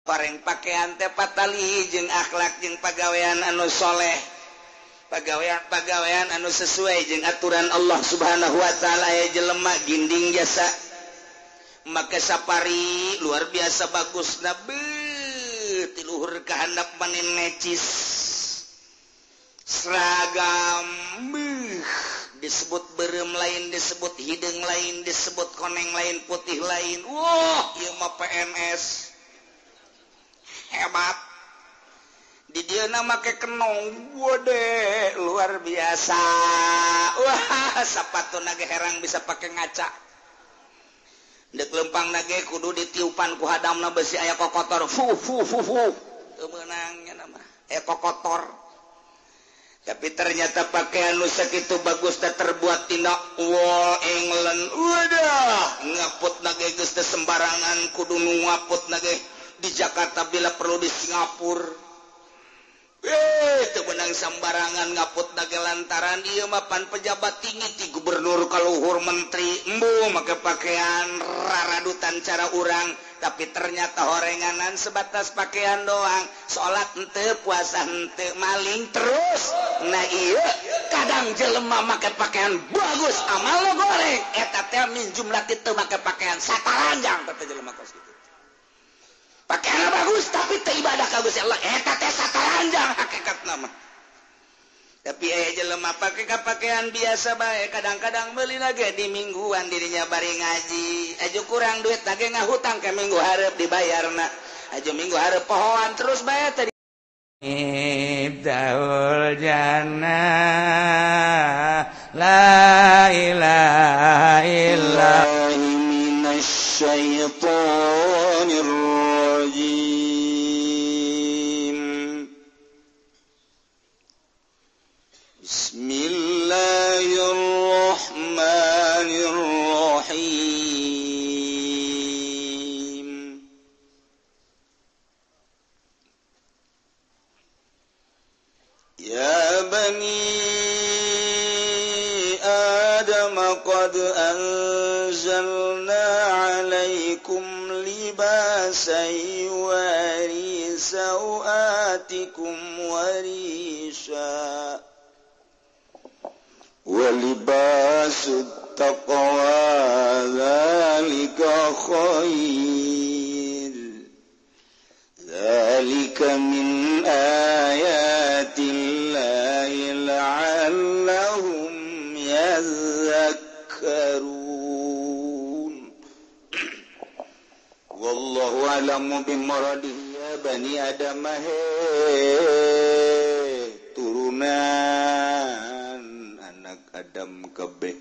Pareng pakaian teh patali jeung akhlak jeung pagawean anu soleh, pagawean-pagawean anu sesuai jeung aturan Allah Subhanahu wa taala. Aya jelema ginding jasa make sapari luar biasa bagus nabi ti luhur ka handap manin necis seragam disebut berem lain, disebut hideung lain, disebut koneng lain, putih lain. Wah, ieu mah PNS hebat. Di dia make kenong wode luar biasa. Wah, sapatu nage herang bisa pakai ngaca. Dek lempang nage kudu ditiupan ku hadamna besi aya kokotor. Fu fu fu fu. Teu meunang nya mah aya kokotor. Tapi ternyata pakaian nu sakitu bagus teh terbuat tina wol England. Wadah, ngaput nage geus teh sembarangan kudu nu ngaput nage di Jakarta bila perlu di Singapura. Teu meunang sembarangan ngaput nage lantaran ieu mah pan pejabat tinggi ti gubernur ka luhur menteri embu make pakaian raradutan cara urang, tapi ternyata horenganan sebatas pakaian doang, salat henteu, puasa henteu, maling terus. Nah ieu kadang jelema make pakaian bagus amal lo goreng eta teh min jumlah teu make pakaian sataranjang teh jelema kos kitu. Pakaian bagus tapi teu ibadah ka Gusti Allah eta teh sataranjang hakikatna mah. Tapi aya jelema pake pakaian biasa bae, kadang-kadang meuli lagi di mingguan dirinya bari ngaji, aju kurang duit lagi ngahutang ke minggu hareup dibayarna, aju minggu hareup pohoan terus bae tadi. Miftahul jannah la ilaha illa minasyaitonir rajim. Bismillahirrahmanirrahim. Ya bani Adam qad anzalna 'alaikum libasan yuwari sawatikum warisha ولباس التقوى ذلك خير ذلك من آيات الله لعلهم يذكرون. والله أعلم بمراده يا بني آدم turunan Adam kabeh.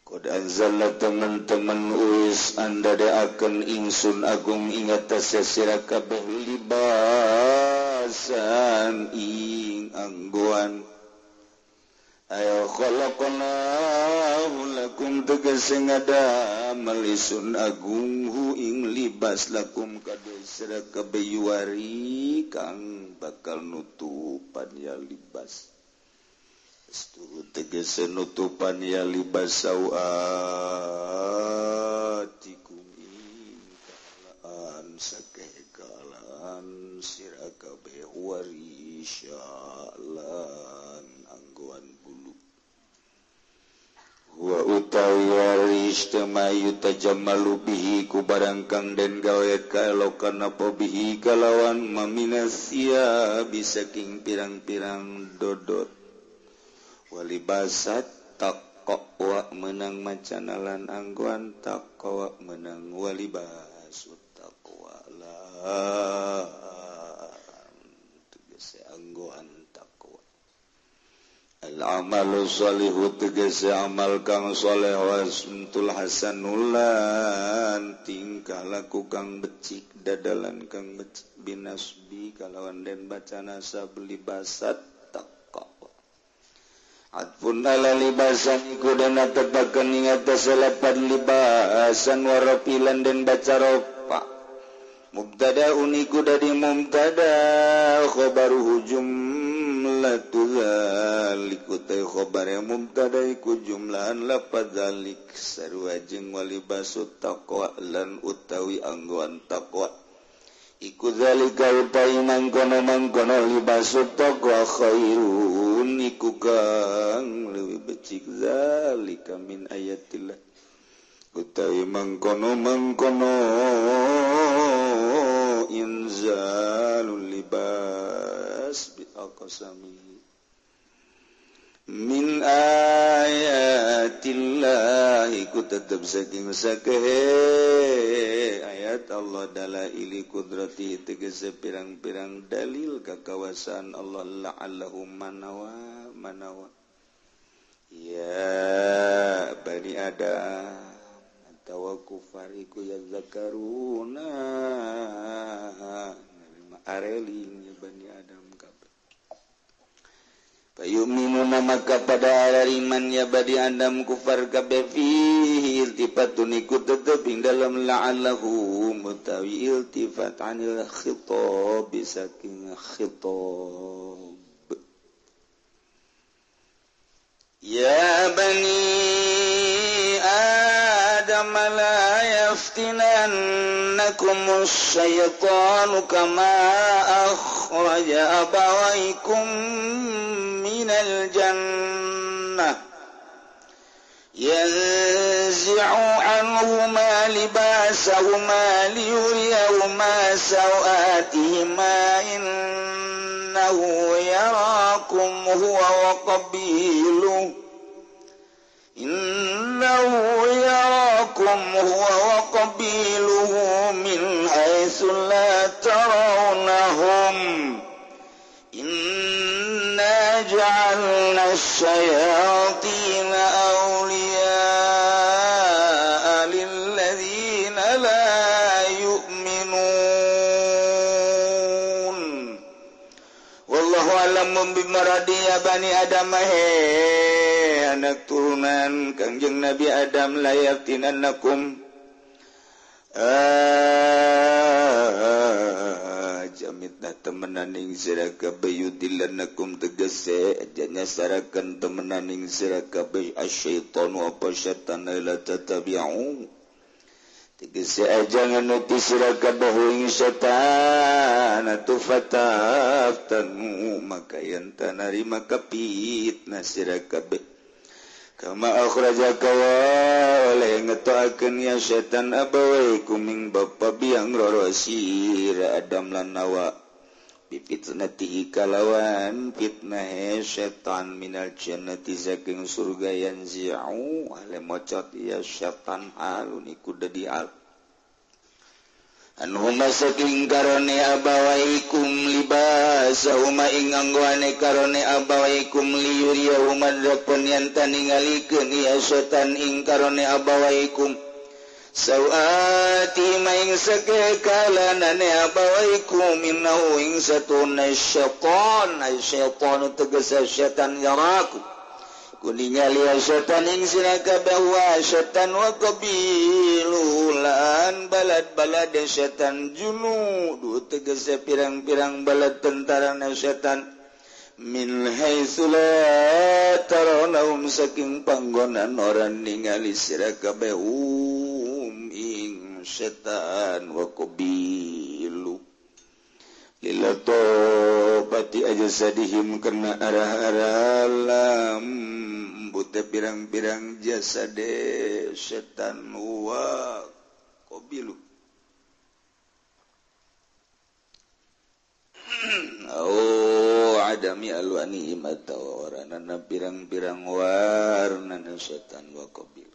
Qad anzalna teman-teman uis andadaakeun ingsun agung ingat sira kabeh libasan ing anggoan. Ayo khalaqnahu lakum tegese ngadamel isun agung hu ing libas lakum kabeh sira kabeh yuwari kang bakal nutupan ya libas. Tegese nutupan ya libas sawatikum ing kalaan sakeh kalaan sira kabeh warisya lan anggoan bulu. Wa utawi waris temayu tajammalu bihi ku barang kang den gawe kaelokan apa bihi kalawan maminasia bisa king pirang-pirang dodot. Walibasat taqwa menang macanalan anggoan taqwa menang walibasut taqwa lan tegese anggoan taqwa. Al amalu sholihu tegese amal kang soleh wasmtul hasanulan tingkah laku kang becik dadalan kang becik binasbi kalawan den baca nasab libasat taqwa. Atfun ala libasan iku dan tepakan ing atas lapan libasan warapilan dan baca ropa. Mubtada uniku dari mubtada khobaruhu jumlatu dzalik utai khobar yang mubtada iku jumlahan lapad dzalik sarua jeung walibasut taqwa lan utawi anggoan taqwa. Iku zalika utai mangkono-mangkono libasu taqwa khairun iku kang leuwih becik zalika min ayatillah utawi mangkono-mangkono inzalul libas bi aqsami min ayatillahi ku tetep saking sakehe ayat Allah dalaili kudrati tegese pirang-pirang dalil kakawasan Allah la'allahum manawa manawa ya bani Adam atawa kufar iku yazakaruna areling ya bani Adam fayu'minuna maka pada iman ya badi Adam kufar kabeh fihi iltifatun iku tetep ing dalam la'allahu mutawi iltifat anil khitab saking khitab ya bani Adam la yaftinannakum asyaitanu kama akhraja abawaykum minal jannah yanzi'u anhuma libasahuma liyuriyahuma sawatihima innahu yarakum huwa wa qabiluhu innahu yarakum huwa wa qabiluhu min haitsu la tarawnahum inna ja'alna asy-syayatina awliya'a lilladzina la yu'minun wallahu a'lamu bimaradi ya bani Adam he anak turunan Kangjeng Nabi Adam la yaftinannakum jamitna temenan ing sira kabeh yudillanakum tegese nyasarakeun temenan ing sira kabeh asyaitanu apa setan la tatabi'u tegese aja nganuti sira kabeh ing setan atuh fataftanu maka yen tanarima kapitna sira kabeh kama akhrajaka wa ngetoakeun ya setan abawaikum ing bapa biang roro sira Adam lan Hawa bi fitnatihi kalawan fitnah setan minal jannati saking surga yanzi'u ale mocot ya setan alun iku dadi al anhuma saking karone abawaikum libasahuma ing anggoane karone abawaikum liyuriyahuma dapun yen taningalikeun ya setan ing karone abawaikum sawati maing sakalanane abawaikum innahu ing satuna syaitan ay syaitan tegese setan yaraku kuningali setan ing sira kabeh wa setan wa qabilu lan balad-balad setan junud tegese pirang-pirang balad tentarane setan min haitsu la tarawnahum saking panggonan ora ningali sira kabeh ing setan wa qabilu lilatobati ajsadihim karena arah-arah lambute pirang-pirang jasade setan wa qabilu oh adami alwanihim atawa oranana pirang-pirang warnana setan wa qabilu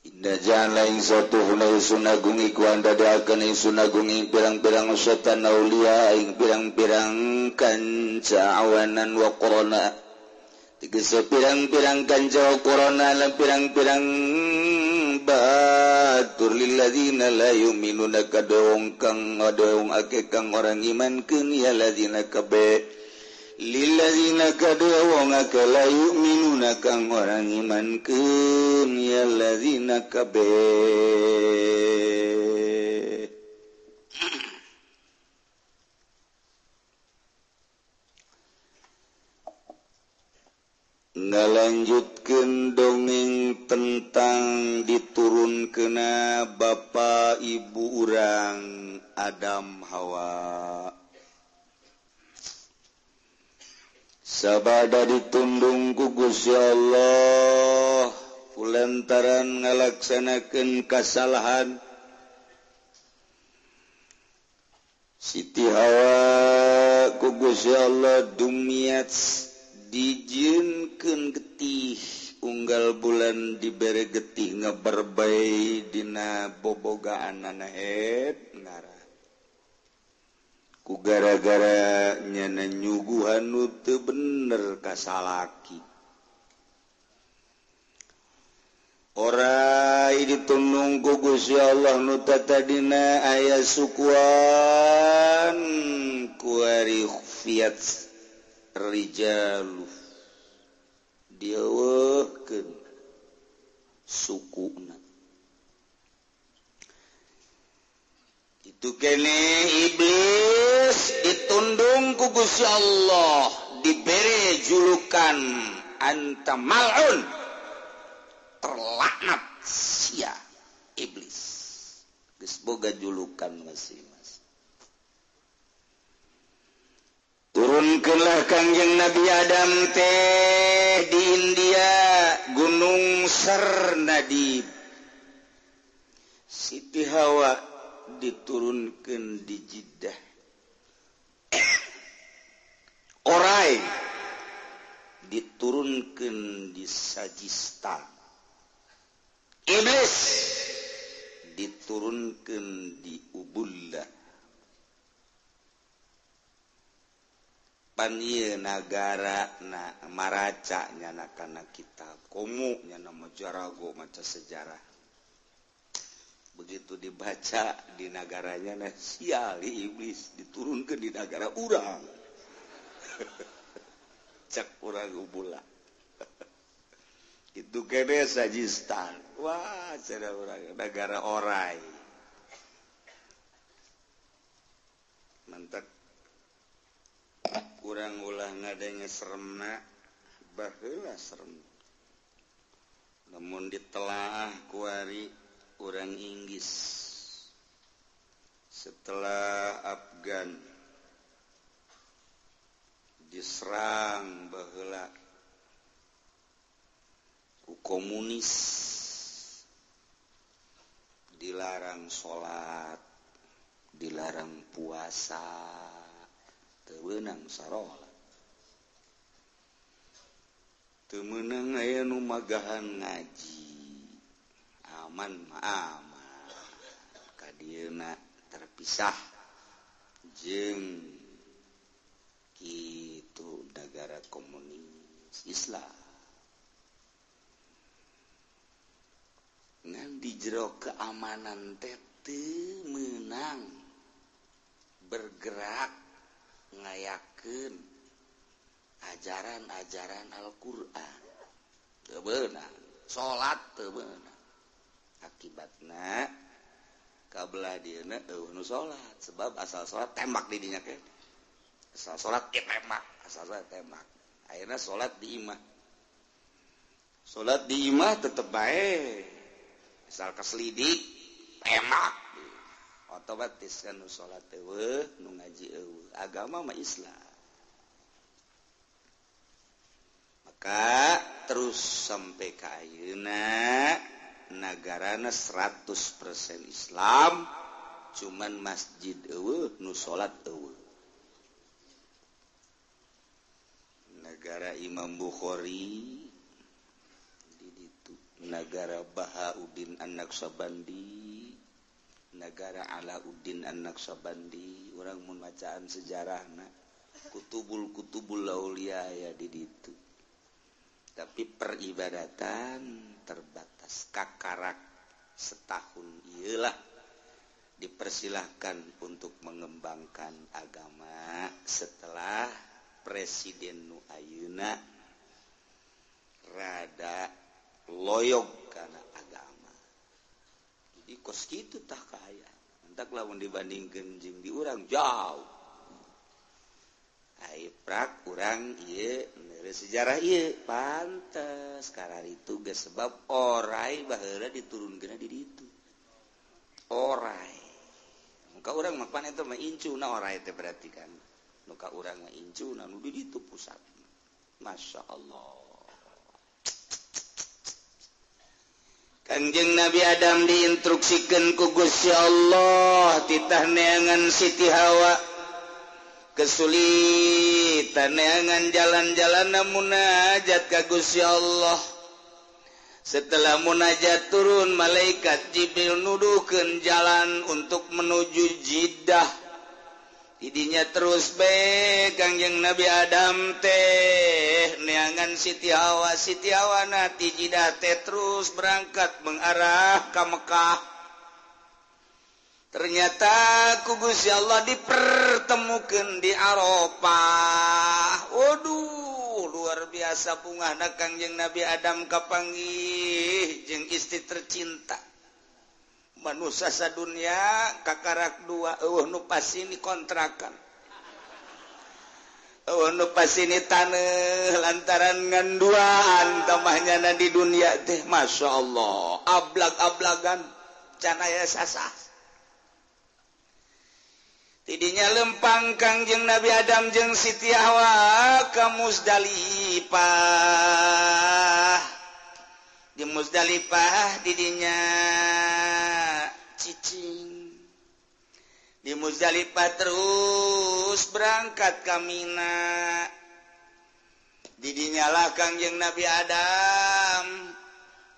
Inna ja'alna ing satuhuna ingsun agung iku andadakeun ingsun agung ing pirang-pirang setan aulia ing pirang-pirang kanca awanan wa qurana tegese pirang-pirang kanca wa qurana lan pirang-pirang batur lilladzina la yu'minuna kadong kang ngadong ake kang ora ngimankeun ya ladzina kabe lilladzina kadua wong ake la yu'minuna kang ora ngimankeun ya ladzina kabeh ngalanjutkeun dongeng tentang diturun Diturunkeunna bapa ibu urang Adam Hawa. Sabada ditundung ku Gusti Allah kulantaran ngalaksanakeun kasalahan Siti Hawa ku Gusti Allah dumiat dijieunkeun getih unggal bulan dibere getih ngaberbay dina bobogaanana het ngarah ku gara-gara nyana nyuguhan nu teu bener ka salaki. Orai ditundung ku Gusti Allah nu tatadina aya sukuan kuari fiat rijalu dieuweuhkeun sukuna. Itu kene iblis ditundung ku Gusti Allah dibere julukan anta mal'un, terlaknat sia iblis. Geus boga julukan masing-masing. Turunkeunlah Kangjeng Nabi Adam teh di India Gunung Sarnadib. Siti Hawa diturunkeun di Jeddah. Orai diturunkeun di Sajistan. Iblis diturunkeun di Ubullah. Pan ieu nagara na maraca nyana kana kitab komo nyana majarago maca sejarah. Begitu dibaca di nagaranya nah sial iblis diturunkeun di nagara urang. Cak urang Ubullah. Itu kene Sajistan. Wah, cara urang nagara orai. Mantap. Kurang ulah ngadenge seremna baheula serem. Lamun ditelaah kuari urang Inggris setelah Afgan diserang baheula ku komunis, dilarang salat, dilarang puasa, teu meunang sarolat, teu meunang aya nu magahan ngaji, aman mah aman ka dieuna terpisah jeung kitu nagara komunis Islam. Ngan di jero keamanan teh teu meunang bergerak ngayakeun ajaran-ajaran Al-Qur'an. Teu beunang, salat teu beunang. Akibatna kabelah dieuna eueuh nu salat, sebab asal salat tembak di dinya ke. Asal salat ge tembak, asal salat tembak. Akhirna salat di imah. Salat di imah tetep bae. Asal keselidik tembak. Otomatis kan nu salat eueuh, nu ngaji eueuh. Agama mah Islam. Maka terus sampai ka ayeuna nagarana 100% Islam, cuman masjid eueuh, nu salat eueuh. Nagara Imam Bukhari di ditu, nagara Bahauddin An-Naqsyabandi, nagara Alauddin An-Naqsyabandi, urang mun bacaan sejarahna kutubul-kutubul aulia ya di ditu. Tapi peribadatan terbatas, kakarak setahun iyalah dipersilahkan untuk mengembangkan agama setelah Presiden nu ayeuna rada loyog kana agama. Jadi kos kitu tah kaya. Entak lamun dibandingkeun jeung di urang jauh. Ai prak urang ieu Dari sejarah ieu pantes kararitu geus sebab orai baheula diturunkeun di ditu. Orai. Muka urang mah pan eta mah incuna orai teh berarti kan. Nu ka urang mah incuna nu di ditu pusat. Masya Allah. Kangjeng Nabi Adam diinstruksikan ku Gusti Allah titah neangan Siti Hawa kesulitan neangan jalan-jalan munajat ka Gusti Allah. Setelah munajat turun malaikat Jibril nuduhkeun jalan untuk menuju Jeddah. Idinya terus be Kangjeng Nabi Adam teh neangan Siti Hawa, Siti Hawa na ti Jeddah teh terus berangkat mengarah ke Mekah. Ternyata ku Gusti Allah dipertemukan di Arafah. Waduh, luar biasa bungahna Kangjeng Nabi Adam kapanggih jeung istri tercinta. Manusia sadunia kakarak dua eueuh nu pasini kontrakan eueuh nu pasini taneuh lantaran ngan duaan tamahnyana di dunia teh Masya Allah ablag-ablagan can aya sasah tidinya lempang Kangjeng Nabi Adam jeung Siti Hawa ka Muzdalifah. Di Muzdalifah didinya cicing. Di Muzdalifah terus berangkat ka Mina. Didinya lah Kangjeng Nabi Adam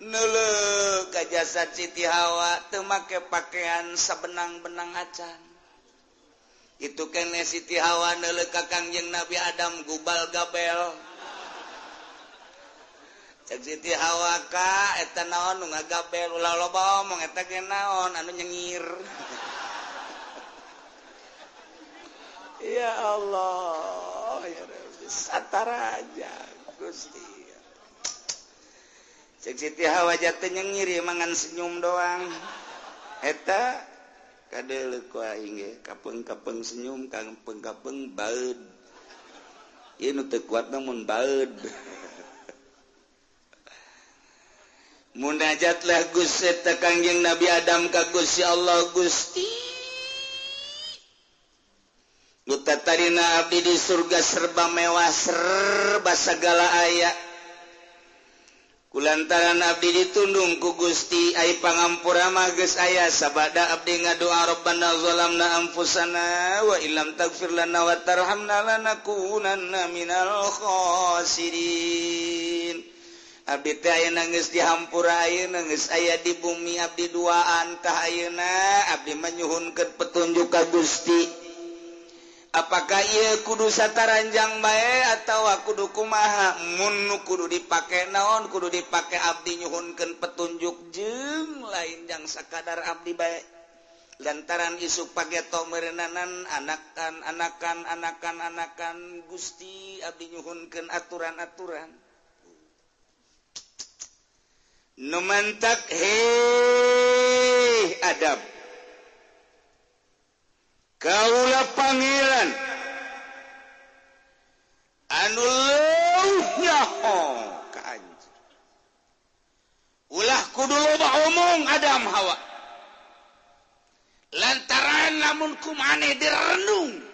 neuleuh ka jasad Siti Hawa teu make pakaian sabenang-benang acan. Itu kene Siti Hawa neuleuh ka Kangjeng Nabi Adam gubal gabel. Cek Siti Hawa ka eta naon nu ngagabel ulah loba omong eta ge naon anu nyengir. Ya Allah, ya Rabbi, satara aja Gusti. Cek Siti Hawa jatuh nyengir ya mangan senyum doang. Eta kadeuleuh ku aing ge kapeng-kapeng senyum kapeng-kapeng baeud. Ieu nu teu kuat mun baeud. Munajatlah Gusti eta Kangjeng Nabi Adam ka Gusti Allah. Gusti nu tatarina abdi di surga serba mewah serba sagala aya kulantaran abdi ditundung ku Gusti ai pangampura mah geus aya sabada abdi ngadoa Rabbana zalamna anfusana wa illam taghfir lana wa tarhamna lanakunanna minal khasirin. Abdi teh ayeuna geus dihampura ayeuna geus aya di bumi abdi duaan tah ayeuna abdi manyuhunkeun petunjuk ka Gusti. Apakah ieu kudu sataranjang bae atawa kudu kumaha? Mun nu kudu dipake naon kudu dipake abdi nyuhunkeun petunjuk jeung lain jang sakadar abdi bae. Lantaran isuk pageto meureunnanan anakan anakan anakan anakan Gusti abdi nyuhunkeun aturan-aturan. Nu mantak hei Adam kaula pangeran anu leuwih nyaho ka anjeun ulah kudu loba omong Adam Hawa lantaran lamun ku maneh direnung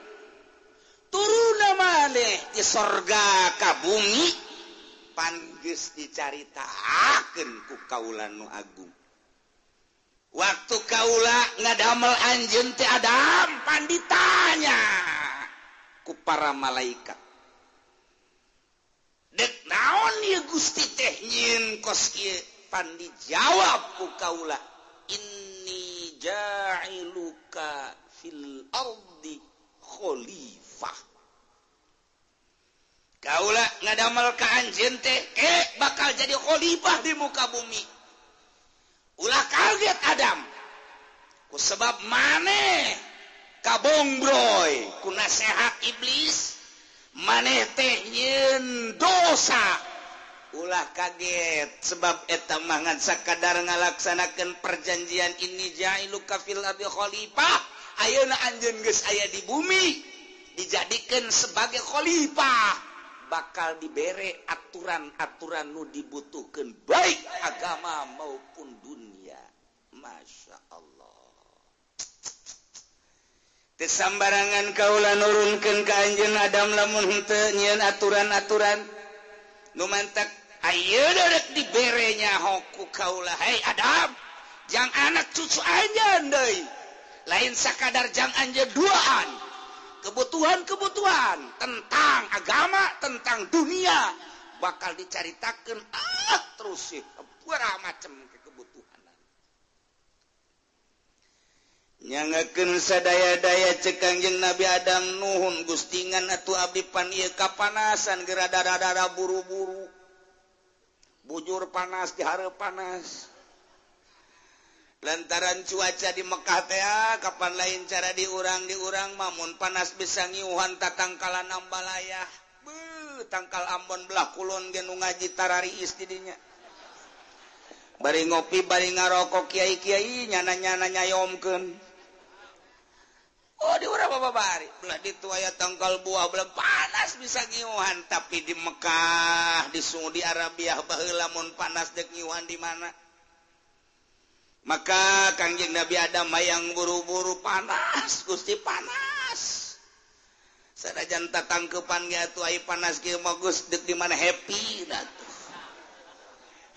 turuna maneh di sorga ka bumi pan geus dicaritakeun ku kaula nu agung. Waktu kaula ngadamel anjeun teh Adam pan ditanya ku para malaikat. Dek naon ieu Gusti teh nyieun kos ieu? Pan dijawab ku kaula, inni ja'iluka fil ardi khalifah. Kaula ngadamel ka anjeun teh bakal jadi khalifah di muka bumi. Ulah kaget Adam. Ku sebab maneh kabongbroy ku nasehat iblis, maneh teh nyieun dosa. Ulah kaget sebab eta mah ngan sakadar ngalaksanakeun perjanjian inni ja'iluka fil ardi khalifah. Ayeuna anjeun geus aya di bumi dijadikeun sebagai khalifah. bakal dibere aturan-aturan nu dibutuhkeun baik agama maupun dunia. Masya Allah. Teu sambarangan kaula nurunkeun ka anjeun Adam lamun henteu nyieun aturan-aturan nu mantak ayeuna rek dibere nyaho ku kaula. Hei Adam, jang anak cucu anjeun deui. Lain sakadar jang anjeun duaan. Kebutuhan-kebutuhan tentang agama, tentang dunia bakal dicaritakeun terus sih sabaraha macam kebutuhan. Nyangakeun sadaya-daya cek Kangjeng Nabi Adam nuhun gustingan atuh abdi pan ieu kapanasan geura dara-dara buru-buru. Bujur panas dihareup panas. Lantaran cuaca di Mekah teh kapan lain cara diurang-diurang mamun panas bisa ngiuhan tatangkalan ambalayah. Beuh, tangkal Ambon belah kulon ge nu ngaji tarariis di dinya. Bari ngopi bari ngarokok kiai-kiai nyana-nyana nyayomkeun. Oh di urang babari belah ditu aya tangkal buah belah panas bisa ngiuhan, tapi di Mekah di Saudi Arabia baheula mun panas dek ngiuhan di mana? Maka Kangjeng Nabi Adam hayang buru-buru panas, Gusti panas. Sanajan tatangkepan ge atuh ai panas ge mah geus deuk di mana happy atuh.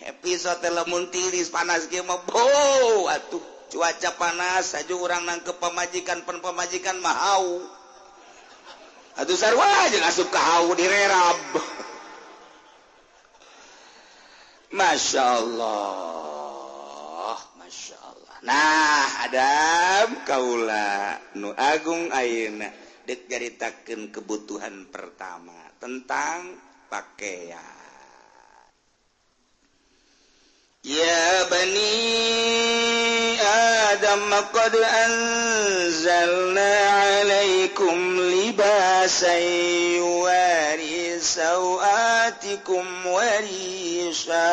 Happy sote lamun tiris panas ge mah beuh atuh. Cuaca panas aju urang nangkep pamajikan pan pamajikan mah hau. Atuh sarua jeung asup ka hau direrab. Masya Allah. Masya Allah. Nah, Adam kaula nu agung ayeuna deuk nyaritakeun kebutuhan pertama tentang pakaian. Ya bani Adam qad anzalna alaikum libasan yuwari sawatikum warisha.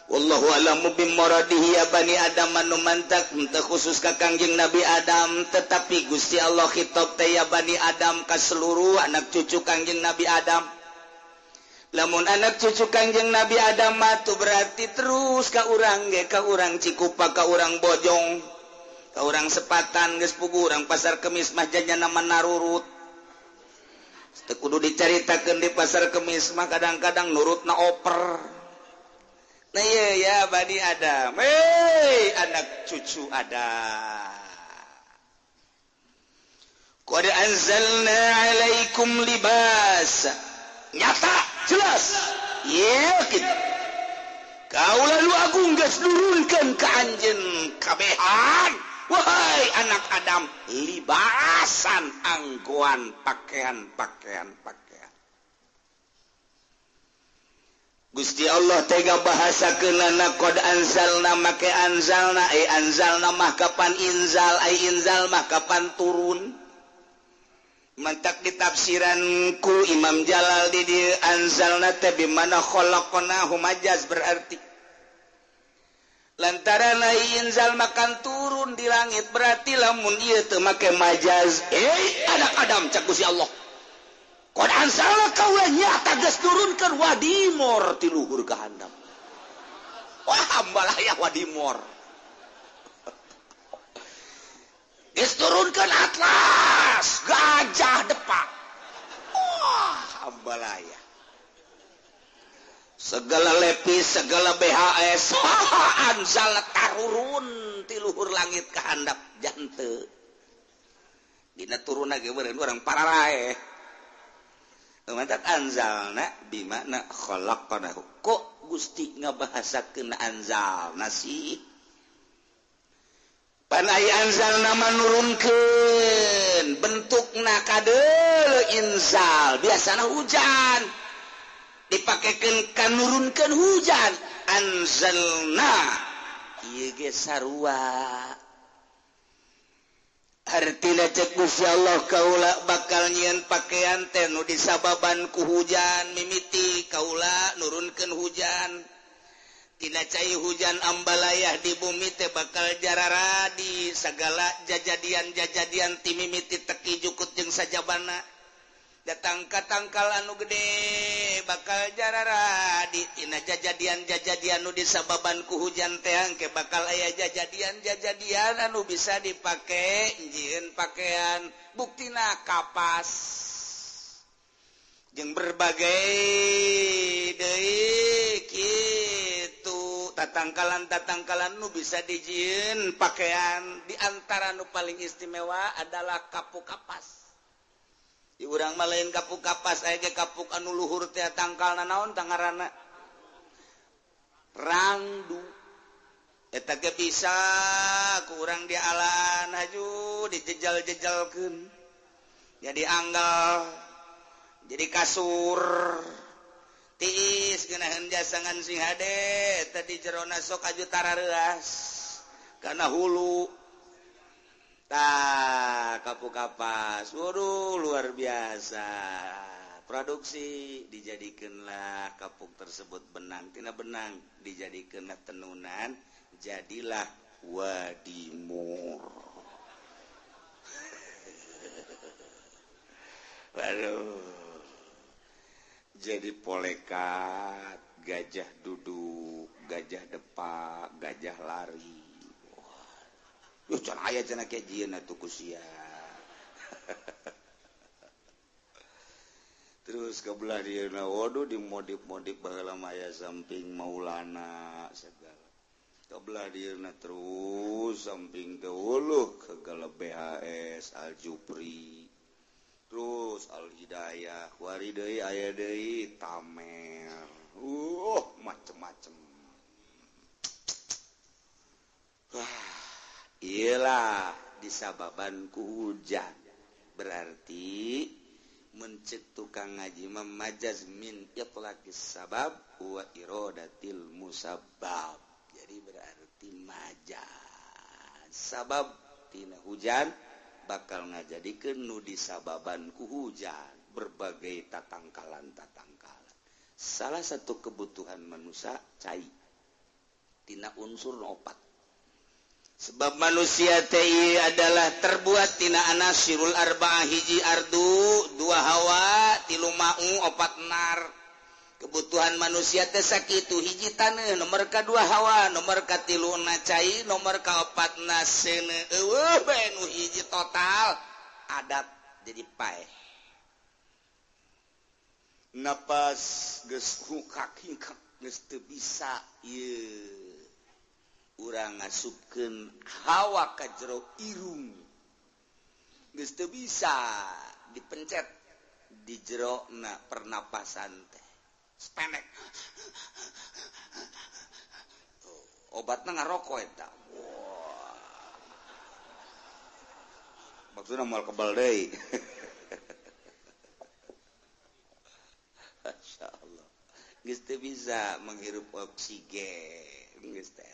Wallahu a'lamu bimuradihi. Ya bani Adam anu mantak henteu khusus ka Kangjeng Nabi Adam, tetapi Gusti Allah khitab teh ya bani Adam ka seluruh anak cucu Kangjeng Nabi Adam. Lamun anak cucu Kangjeng Nabi Adam mah tuh berarti terus ka urang ge, ka urang Cikupa, ka urang Bojong, ka urang Sepatan geus puguh urang Pasar Kemis mah janyana narurut. Teu kudu dicaritakeun di Pasar Kemis mah kadang-kadang nurutna oper. Nah iya ya bani Adam, hei anak cucu Adam. Qad anzalna alaikum libas. Nyata jelas. Yakin. Kaula lu agung geus nurunkeun ka anjeun kabehan. Wahai anak Adam, libasan anggoan pakaian-pakaian pakaian. Gusti Allah tega bahasa keunana qad anzalna make anzalna ai anzalna mah kapan inzal ai inzal mah kapan turun. Mantak ditafsiran ku Imam Jalal di dieu anzalna teh bimana khalaqnahu majaz berarti lantaran ai inzal makan turun di langit berarti lamun ieu teu make majaz anak Adam cak Gusti Allah. Qad anzalna kaula nyata geus nurunkeun wadimor ti luhur ka handap. Wah ambalaya wadimor. Geus turunkeun atlas gajah depak. Wah ambalaya. Segala lepis, segala BHS, anzal tarurun ti luhur langit ka handap jante. Dina turunna ge beureun urang pararaeh. Mantak anzalna bimakna khalaqnahu. Kok Gusti ngabahasakeun anzalna sih? Pan ai anzalna manurunkeun bentukna kadeul inzal, biasana hujan. Dipakekeun ka nurunkeun hujan, anzalna ieu ge sarua. Artina cek Gusti Allah kaula bakal nyieun pakaian teh nu disababan ku hujan mimiti kaula nurunkeun hujan. Tina cai hujan ambalayah di bumi teh bakal jararadi sagala jajadian-jajadian ti mimiti teki jukut jeung sajabana. Datang ka tangkal anu gede bakal jararadi tina jajadian-jajadian nu disababan ku hujan teh engke bakal aya jajadian-jajadian anu bisa dipake jieun pakaian buktina kapas jeung berbagai deui kitu tatangkalan-tatangkalan nu bisa dijieun pakaian. Di antara nu paling istimewa adalah kapuk kapas. Di urang mah lain kapuk kapas aya ge kapuk anu luhur teh tangkalna naon tangarana rangdu. Eta ge bisa ku urang dialan haju dijejal-jejalkeun jadi anggal jadi kasur tiis geunaheun jasangan sing hade tadi jerona sok aju tarareuas kana hulu. Tah kapuk kapas, waduh luar biasa. Produksi dijadikanlah kapuk tersebut benang, tina benang dijadikanlah tenunan, jadilah wadimur. Waduh, jadi polekat, gajah duduk, gajah depak, gajah lari. Yuh, can aya cenah ke jieun atuh ku sia. Terus ke belah dieuna waduh dimodif-modif baheula mah aya samping Maulana segala. Ke belah dieuna terus samping teh wuluh segala BHS Al Jupri. Terus Al Hidayah, wari deui aya deui Tamer. Macem-macem. Wah. Iyalah disababan ku hujan berarti mencek tukang ngaji memajaz min itlaqis sabab wa iradatil musabbab. Jadi berarti majaz sabab tina hujan bakal ngajadikeun nu disababan ku hujan berbagai tatangkalan-tatangkalan. Salah satu kebutuhan manusia cai tina unsur opat. Sebab manusia teh adalah terbuat tina anasirul arba'ah hiji ardu, dua hawa, tilu ma'u, opat nar. Kebutuhan manusia teh sakitu hiji taneuh, nomor kadua hawa, nomor katilu na cai, nomor kaopatna seuneu. Eueuh bae nu hiji total adat jadi paeh. Napas geus hukak-hingkak geus teu bisa ieu. Urang ngasupkeun hawa ka jero irung geus teu bisa dipencet di jerona pernapasan teh sepenek. Obatna ngaroko eta. Wah, maksudna moal kebal deui. Masyaallah geus teu bisa menghirup oksigen geus teh.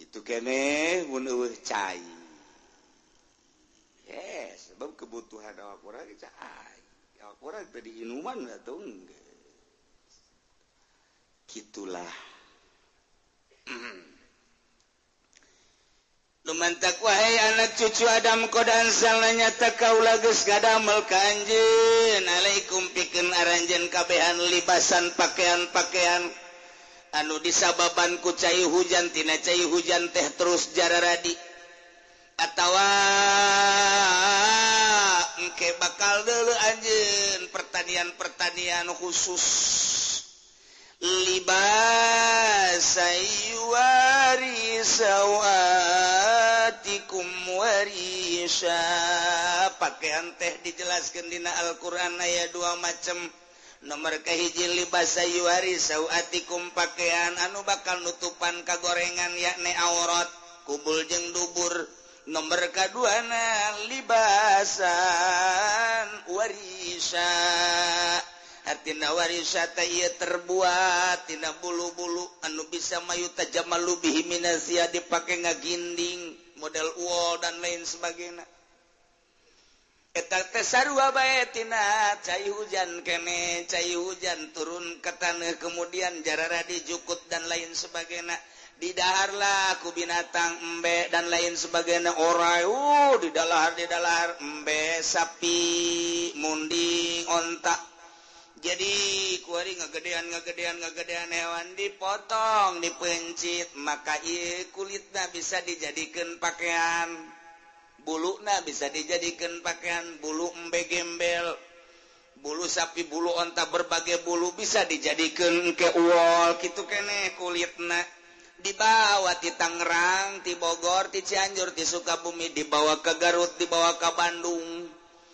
Itu kene mun eueuh cai. Yes, sebab kebutuhan awak urang cai. Awak urang teh diinuman atuh geus. Kitulah. Lumantak wahai anak cucu Adam kodan salahnya nyata kaula geus ngadamel ka anjeun alaikum pikeun aranjeun kabehan libasan pakaian-pakaian anu disababan ku cai hujan tina cai hujan teh terus jararadi atawa engke bakal deuleu anjeun pertanian-pertanian khusus libasai wari sawatikum warisha. Pakaian teh dijelaskeun dina Al-Qur'an aya dua macam. Nomor kahiji libasa yuari sawatikum pakaian anu bakal nutupan kagorengan yakni aurat kubul jeung dubur. Nomor kaduana libasan warisa. Artina warisa teh ieu terbuat tina bulu-bulu anu bisa mayu tajamalu bihi minazia dipake ngaginding model wol dan lain sebagainya. Eta teh sarua bae tina cai hujan kene, cai hujan turun ke taneuh kemudian jarara dijukut dan lain sebagainya. Didaharlah ku binatang embe dan lain sebagainya orai. Didalahar embe, sapi, munding, onta. Jadi kuari ngagedean hewan dipotong, dipencit, maka ieu kulitna bisa dijadikan pakaian. Buluna bisa dijadikan pakaian, bulu embe gembel, bulu sapi, bulu onta, berbagai bulu bisa dijadikan ke uol kitu keneh kulitna. Dibawa ti Tangerang, ti Bogor, ti Cianjur, ti Sukabumi, dibawa ke Garut, dibawa ke Bandung.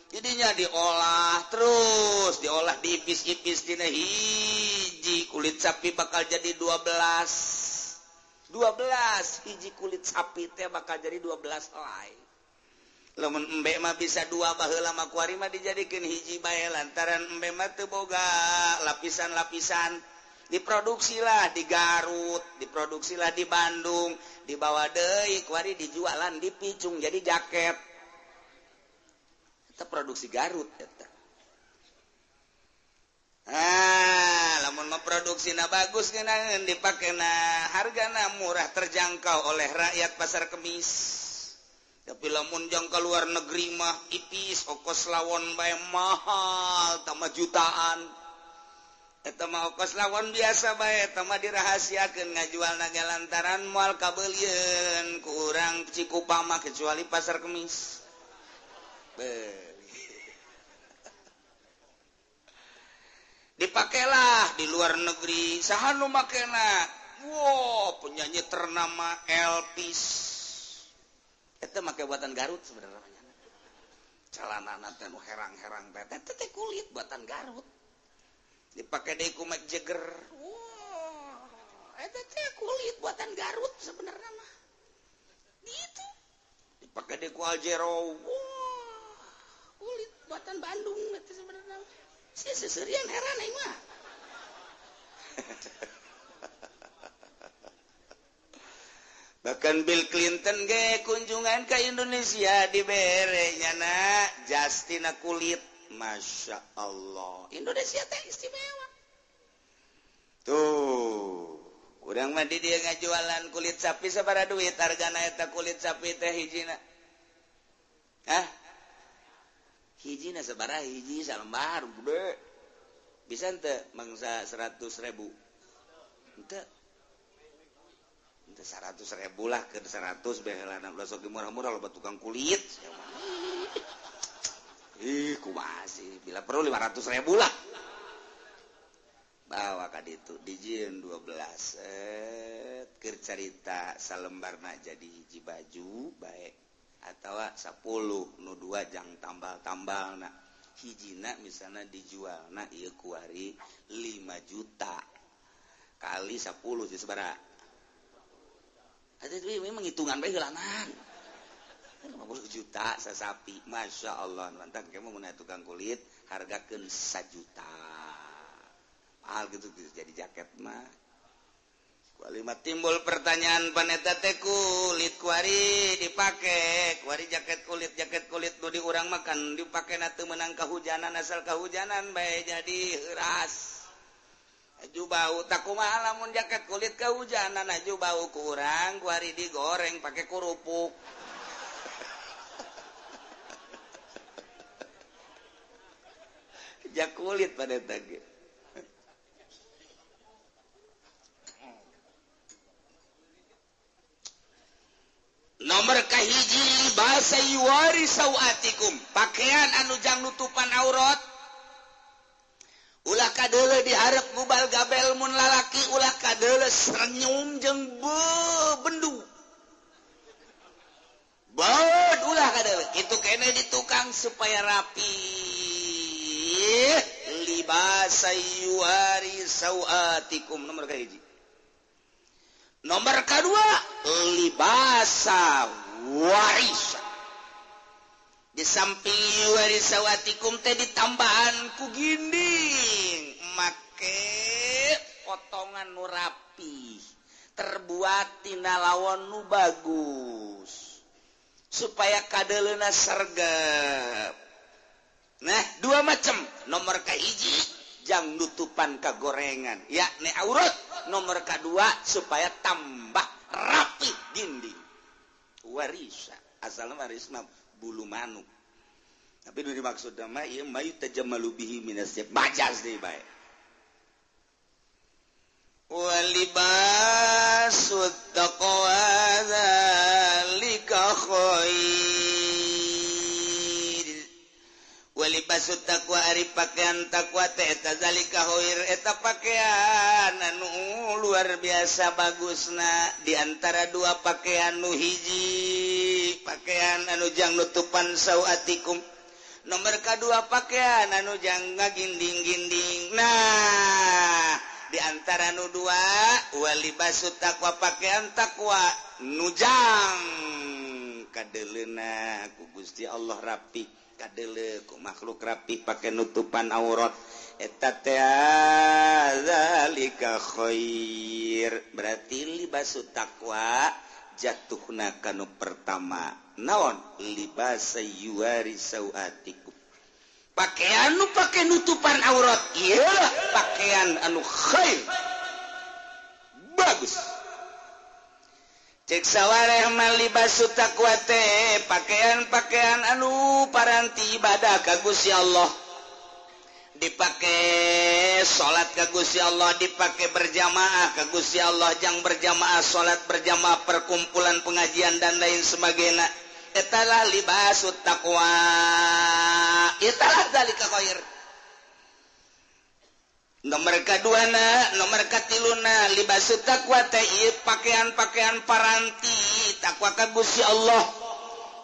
Jadinya diolah terus, diolah diipis-ipis dina hiji kulit sapi bakal jadi 12. 12 hiji kulit sapi teh bakal jadi 12 helai. Lamun embe mah bisa dua baheula mah kuari mah dijadikeun hiji bae lantaran embe mah teu boga lapisan-lapisan. Diproduksilah di Garut, diproduksilah di Bandung, dibawa deui kuari dijualan dipicung jadi jaket. Eta produksi Garut eta. Ah, lamun mah produksina bagus ngeunaheun dipakena hargana murah terjangkau oleh rakyat pasar kemis. Tapi lamun jang ka luar negeri mah ipis ongkos lawon bae mahal tambah jutaan. Eta mah ongkos lawon biasa bae eta mah dirahasiakeun ngajualna ge lantaran moal kabeulieun ku urang Cikupa mah kecuali pasar kemis. Dipakailah di luar negeri saha nu makena? Wow, penyanyi ternama Elvis. Eta make buatan Garut sebenarnya. Celanana teh nu herang-herang teh eta teh kulit buatan Garut. Dipakai deui ku Mick Jagger. Wah, eta teh kulit buatan Garut sebenarnya mah. Itu dipakai deui ku Aljero. Wah, kulit buatan Bandung eta sebenarnya. Sia seserian heran aing mah. Bahkan Bill Clinton ge kunjungan ke Indonesia dibere nyana jastina kulit. Masya Allah, Indonesia teh istimewa. Tuh, urang mah di dieu ngajualan kulit sapi sabaraha duit hargana eta kulit sapi teh hijina? Hah? Hijina sabaraha hiji salembar gede. Bisa henteu mangsa 100.000? Henteu. Henteu 100.000 lah ke 100 bae heulana ulah sok murah-murah loba tukang kulit. Ih, kumaha sih? Bila perlu 500.000 lah. Bawa ka ditu dijieun 12 keur carita salembarna jadi hiji baju bae atawa 10 nu 2 jang tambal-tambalna. Hijina misalna dijualna ieu kuari 5 juta kali 10 jadi sabaraha? Atuh memang hitungan bae heulanan. 50 juta sasapi, Masya Allah. Mantap, kamu mau tukang kulit hargakeun 1 juta. Mahal gitu, gitu jadi jaket mah. Kualima timbul pertanyaan paneta teh kulit kuari dipake, kuari jaket kulit nu di urang makan dipake na teu meunang kahujanan asal kahujanan bae jadi heuras. Aju bau tak kumaha lamun jaket kulit kahujanan aju bau kurang kuari digoreng pake kerupuk. Jak kulit pada tadi. Nomor kahiji bahasa yuwari sawatikum, pakaian anu jang nutupan aurat. Ulah kadeuleu diharep gubal gabel mun lalaki, ulah kadeuleu senyum jeung bendu. Baud ulah kadeuleu. Itu kene di tukang supaya rapi. Libasa yuwari sawatikum nomor kahiji. Nomor kedua libasa warisa. Di samping yuwari sawatikum teh ditambahan ku ginding make potongan nu rapi, terbuat tina lawon nu bagus supaya kadeleuna sergep. Nah, dua macam. Nomor kahiji jang nutupan kagorengan yakni aurat. Nomor kedua supaya tambah Ginding warisa asalna waris mah bulu manuk. Tapi nu dimaksud mah ieu ma yutajammalu bihi minas majas deui bae. Walibasut taqwa zalika khair. Walibasut taqwa ari pakaian takwa teh eta zalika khair eta pakaian anu luar biasa bagusna di antara dua pakaian nu hiji pakaian anu jang nutupan sauatikum, nomor kadua pakaian anu jang ngaginding-ginding. Nah, di antara nu dua walibasut taqwa pakaian takwa nujang kadeleuna ku Gusti Allah rapi, kadele ku makhluk rapi pake nutupan aurat eta teh zalika khair. Berarti libasut taqwa jatuhna kanu pertama naon libasa yuwari sauatikum, pakaian nu pake nutupan aurat ieu pakaian anu khair bagus. Cek sawareh mah libasu taqwa teh pakaian-pakaian anu paranti ibadah ka Gusti Allah, dipake salat ka Gusti Allah, dipake berjamaah ka Gusti Allah, jang berjamaah salat berjamaah perkumpulan pengajian dan lain sebagainya. Etalah libasut taqwa, etalah zalika khair. Nomor kaduana, nomor katiluna libasut taqwa teh ieu pakaian-pakaian paranti takwa ka Gusti Allah,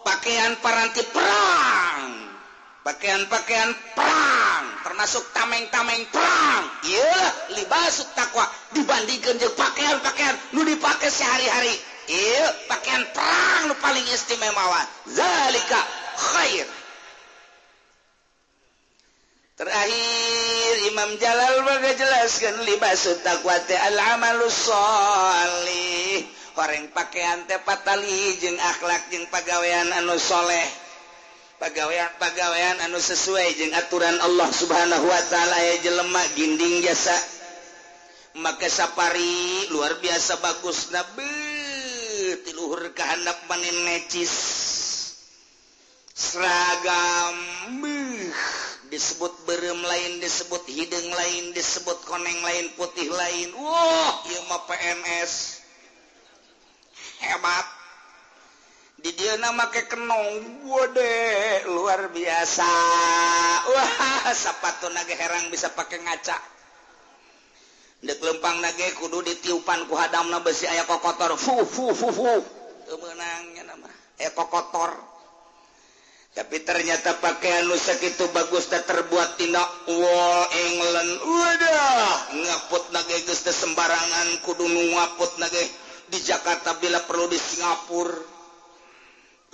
pakaian paranti perang, pakaian-pakaian perang termasuk tameng-tameng perang. Ieu libasut taqwa dibandingkeun jeung pakaian-pakaian nu dipake sehari-hari. Ieu pakaian perang nu paling istimewa. Zalika khair. Terakhir Imam Jalal jelaskan libasut taqwa teh al amalus sholih, horeng pakaian teh patali jeung akhlak jeung pagawean anu soleh, pagawean-pagawean anu sesuai jeung aturan Allah Subhanahu wa taala. Ya jelema ginding jasa make sapari luar biasa bagus nabi tiluhur ka handap manin necis seragam disebut berem lain, disebut hidung lain, disebut koneng lain, putih lain. Wah, ieu mah PNS hebat. Di dieu na make kenong, wode luar biasa. Wah, sapatu nage herang bisa pake ngaca. Dek lempang nage kudu ditiupan ku hadamna besi aya kokotor. Fu fu fu fu. Teu meunang nya mah aya kokotor. Tapi ternyata pakaian nu sakitu bagus teh terbuat tina wol England. Wadah, ngaput nage geus teh sembarangan kudu nu ngaput nage di Jakarta bila perlu di Singapura.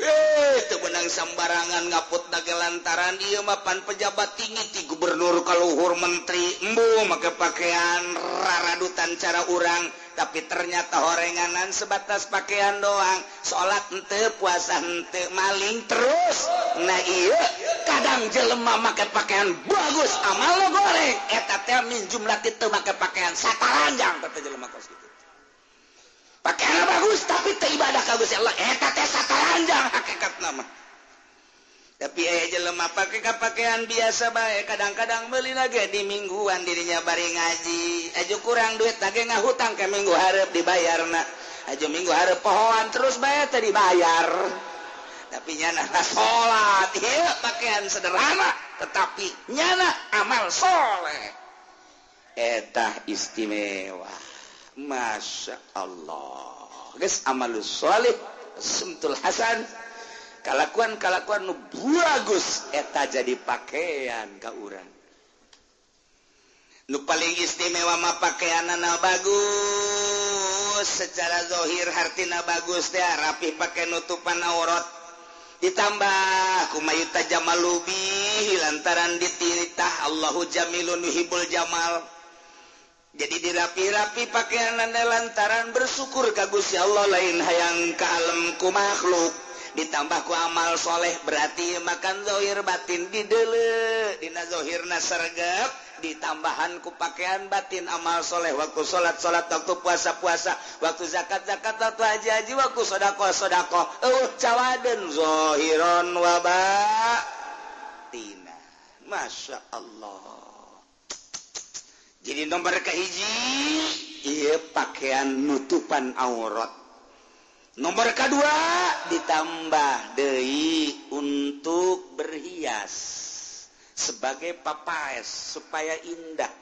Teu beunang sembarangan ngaput nage lantaran ieu mah pan pejabat tinggi ti gubernur kaluhur menteri embu make pakaian raradutan cara urang, tapi ternyata horenganan sebatas pakaian doang, salat henteu, puasa henteu, maling terus. Nah ieu kadang jelema make pakaian bagus amal lo goreng eta teh min jumlah teu make pakaian sataranjang teh jelema kos kitu. Pakaian bagus tapi teu ibadah ka Gusti Allah eta teh sataranjang hakikatna mah. Tapi aya jelema pake pakaian biasa bae, kadang-kadang meuli lagi di mingguan dirinya bari ngaji. Aju kurang duit lagi ngahutang ke minggu hareup dibayarna. Aju minggu hareup pohoan terus bae teh dibayar. Tapi nyana salat, ieu pakaian sederhana tetapi nyana amal soleh. Eta istimewa. Masya Allah. Geus amalus soleh, sumtul hasan. Kalakuan-kalakuan nu bagus eta jadi pakaian ka urang. Nu paling istimewa mah pakaianana bagus, secara zahir hartina bagus teh rapi pake nutupan aurat. Ditambah kumayuta jamalubi lantaran dititah Allahu jamilun yuhibbul jamal. Jadi dirapi-rapi pakaianana lantaran bersyukur ka Gusti Allah lain hayang ka alam ku makhluk. Ditambah ku amal soleh berarti makan zohir batin didele dina zohirna sergap Ditambahan ku pakaian batin amal soleh, waktu salat salat, waktu puasa puasa, waktu zakat zakat, waktu haji haji, waktu sodakoh sodakoh. Cawaden zohiron wa batina. Masya Allah. Jadi nomor kahiji ieu pakaian nutupan aurat. Nomor kedua ditambah deui untuk berhias sebagai papaes supaya indah.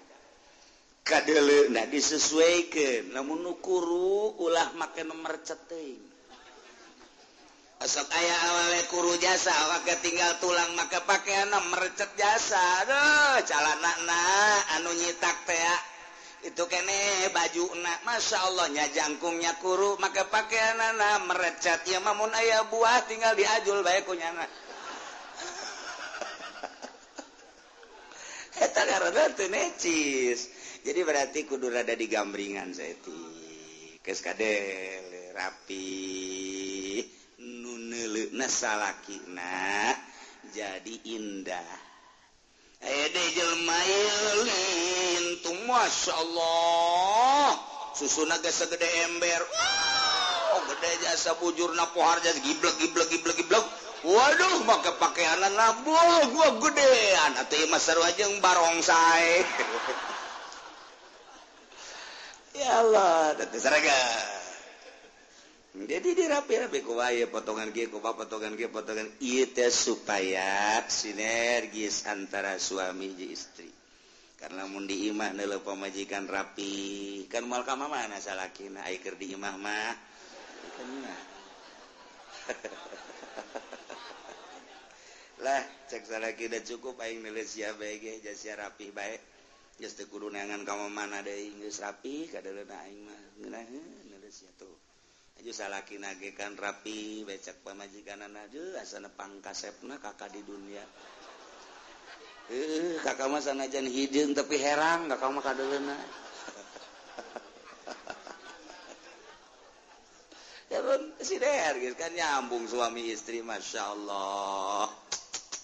Kadeleuna disesuaikeun, lamun nu kuru ulah make nomor ceteuing. Asok aya awale kuru jasa, awake tinggal tulang make pakaian merecet jasa. Aduh, calanana anu nyitak teh itu kene bajuna, Masya Allah nya jangkungnya kuru make pakaianana merecet. Ya mamun aya buah tinggal diajul bae ku nyana. Eta karena teu necis. Jadi berarti kudu rada digambringan saeutik. Geus kadel rapi nu neuleuhna salakina jadi indah. Aya deui jelema ieu Masya Allah susuna geus segede ember. Oh, gede jasa bujurna pohar jasa giblek giblek giblek giblek. Waduh, make pakaianan labuh gua gedean atuh ieu mah sarua jeung barongsai. Ya Allah, teu saraga. Jadi dirapi-rapi ku wae potongan kieu kumaha potongan kieu potongan ieu teh supaya sinergis antara suami jeung istri. Karena mun di imah neuleuh pamajikan rapi, kan moal ka mamana salakina ai keur di imah mah. Lah cek salaki udah cukup aing neuleuh sia bae ge sia rapi bae. Geus teu kudu neangan ka mamana deui geus rapi kadeuleuna aing mah ngeunaheun neuleuh sia tuh. Aju salaki nage kan rapi becek pamajikanana aduh asana pangkasepna kakak di dunia. Kakak mah sanajan hideung tapi herang kakak mah kadeuleuna. Ya sinergis kan nyambung suami istri Masya Allah.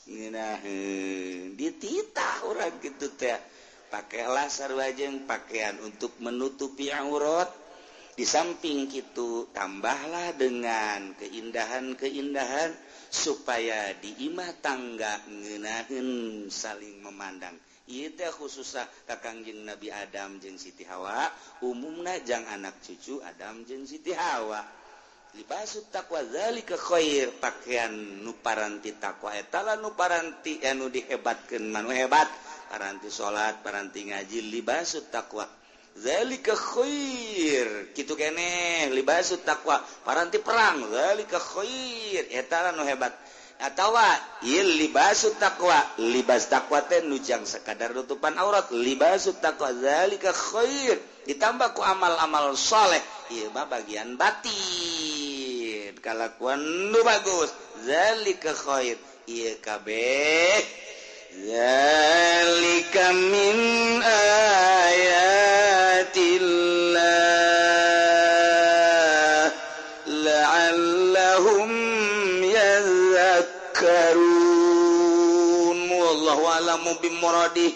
Ngeunaheun dititah urang kitu teh. Pakailah sarua jeung pakaian untuk menutupi aurat. Di samping itu tambahlah dengan keindahan-keindahan supaya di imah tangga ngeunaheun saling memandang. Ieu teh khususna ka Kangjeng Nabi Adam jeung Siti Hawa, umumna jang anak cucu Adam jeung Siti Hawa. Libasut taqwa zalika khair, pakaian nu paranti takwa eta lah nu paranti anu dihebatkeun manu hebat, paranti salat, paranti ngaji, libasut taqwa. Zalika khair, kitu keneh libasut taqwa, paranti perang, zalika khair, eta lah nu hebat. Atawa ieu libasut taqwa, libas taqwa teh nu jang sakadar nutupan aurat, libasut taqwa zalika khair, ditambah ku amal-amal saleh, ieu mah bagian batin, kalakuan nu bagus, zalika khair, ieu kabeh zalika min ayatillah la'allahum yadhakkarun. Wallahu a'lamu bimuradih.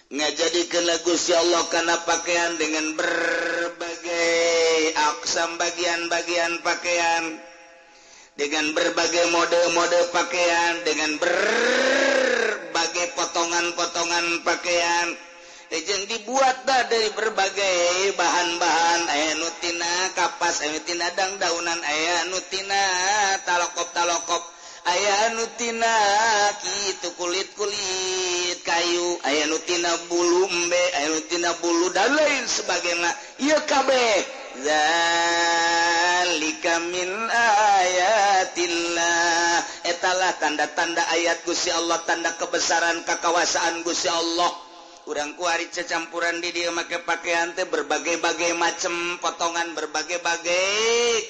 Ngajadikeun Gusti Allah kana pakaian dengan berbagai aksam bagian-bagian pakaian, dengan berbagai mode-mode pakaian, dengan berbagai potongan-potongan pakaian jeung dibuat dah dari berbagai bahan-bahan. Aya nu tina kapas, aya nu tina dangdaunan, aya nu tina talokop-talokop, aya nu tina kitu kulit-kulit kayu, aya nu tina bulu embe, aya nu tina bulu dan lain sebagainya. Ieu kabeh zalika min ayatillah, etalah tanda-tanda ayat Gusti Allah, tanda kebesaran kekawasaan Gusti Allah. Urang kuari cecampuran di dieu make pakaian teh berbagai-bagai macam potongan, berbagai-bagai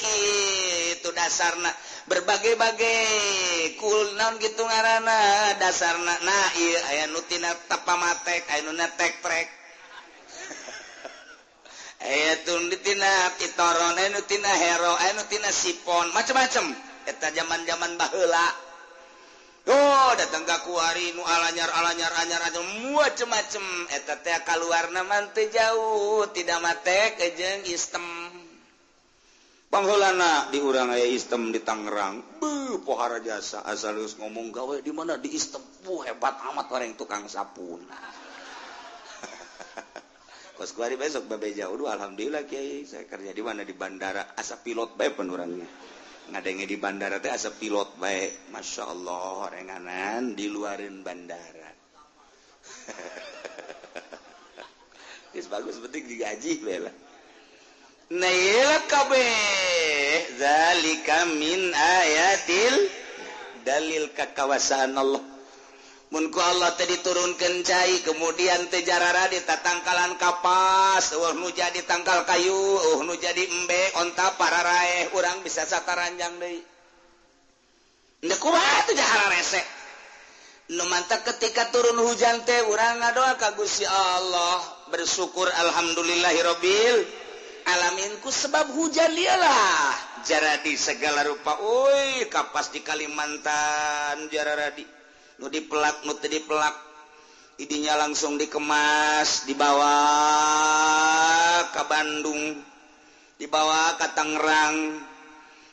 kitu dasarna, berbagai-bagai kul naon kitu ngaranna dasarna. Nah ieu aya nu tina tapamatek, aya nu tek-trek, aya nu tina pitoron, aya nu tina hero, aya nu tina sipon, macam-macam. Eta zaman-zaman baheula. Oh, datang ka kuari nu alanyar alanyar anyar anyar macem-macem eta teh kaluarna mah teu jauh tidak matek jeung istem. Pangheulana di urang aya istem di Tangerang. Beuh pohara jasa asal geus ngomong gawe di mana di istem. Buh hebat amat orang tukang sapun. Kos kuari besok babe jauh duh alhamdulillah kiai saya kerja di mana di bandara asa pilot bae pun orangnya. Ngadenge di bandara teh asa pilot bae. Masya Allah renganan di luarin bandara. Geus bagus penting digaji bae lah. Nah ieu kabeh zalika min ayatil dalil kakawasaan Allah. Mun ku Allah teh diturunkeun cai kemudian teh jarara di tatangkalan kapas, eueuh nu jadi tangkal kayu, eueuh nu jadi embe, onta pararaeh urang bisa sataranjang deui. Ndek kumaha teh jahara rese. Nu mantak ketika turun hujan teh urang ngadoa ka Gusti Allah, bersyukur alhamdulillahirabbil alamin ku sebab hujan dialah jaradi segala rupa. Euy kapas di Kalimantan jararadi. Nu dipelak, nu teu dipelak, idinya langsung dikemas, dibawa ke Bandung, dibawa ke Tangerang,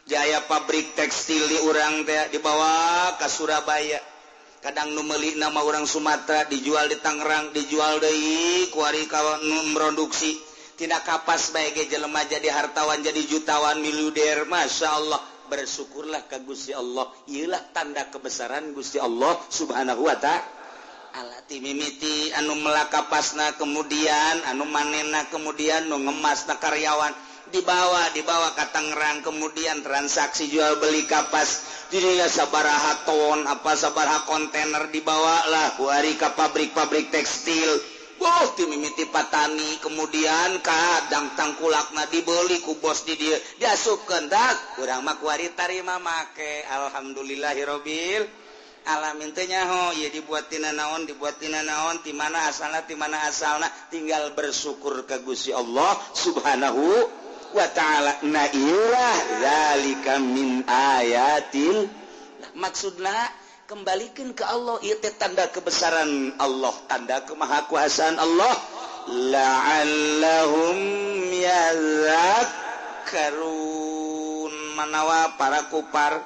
jaya pabrik tekstil di urang teh dibawa ke Surabaya. Kadang nu meuli nama urang Sumatera dijual di Tangerang, dijual deui kuari ka nu produksi. Tina kapas bae ge jelema jadi hartawan, jadi jutawan, miliuder, Masya Allah. Bersyukurlah ka Gusti Allah, ieulah tanda kebesaran Gusti Allah Subhanahu wa ta'ala. Ti mimiti anu melak kapasna kemudian anu manena kemudian nu ngemasna karyawan dibawa ka Tangerang kemudian transaksi jual beli kapas dirinya sabaraha ton apa sabaraha kontainer dibawa lah ku ari ka pabrik-pabrik tekstil. Boh ti mimiti patani kemudian kadang tangkulakna dibeli ku bos di dieu diasupkeun dak urang mah kuari tarima make alhamdulillahirabbil alamin teh nyaho ieu dibuat tina naon dibuat tina naon ti mana asalna tinggal bersyukur ka Gusti Allah Subhanahu wa ta'ala. Na ieulah zalika min ayatil maksudna kembalikan ke Allah, ieu teh tanda kebesaran Allah, tanda kemahakuasaan Allah. La'allahum yadhakkarun. Manawa para kupar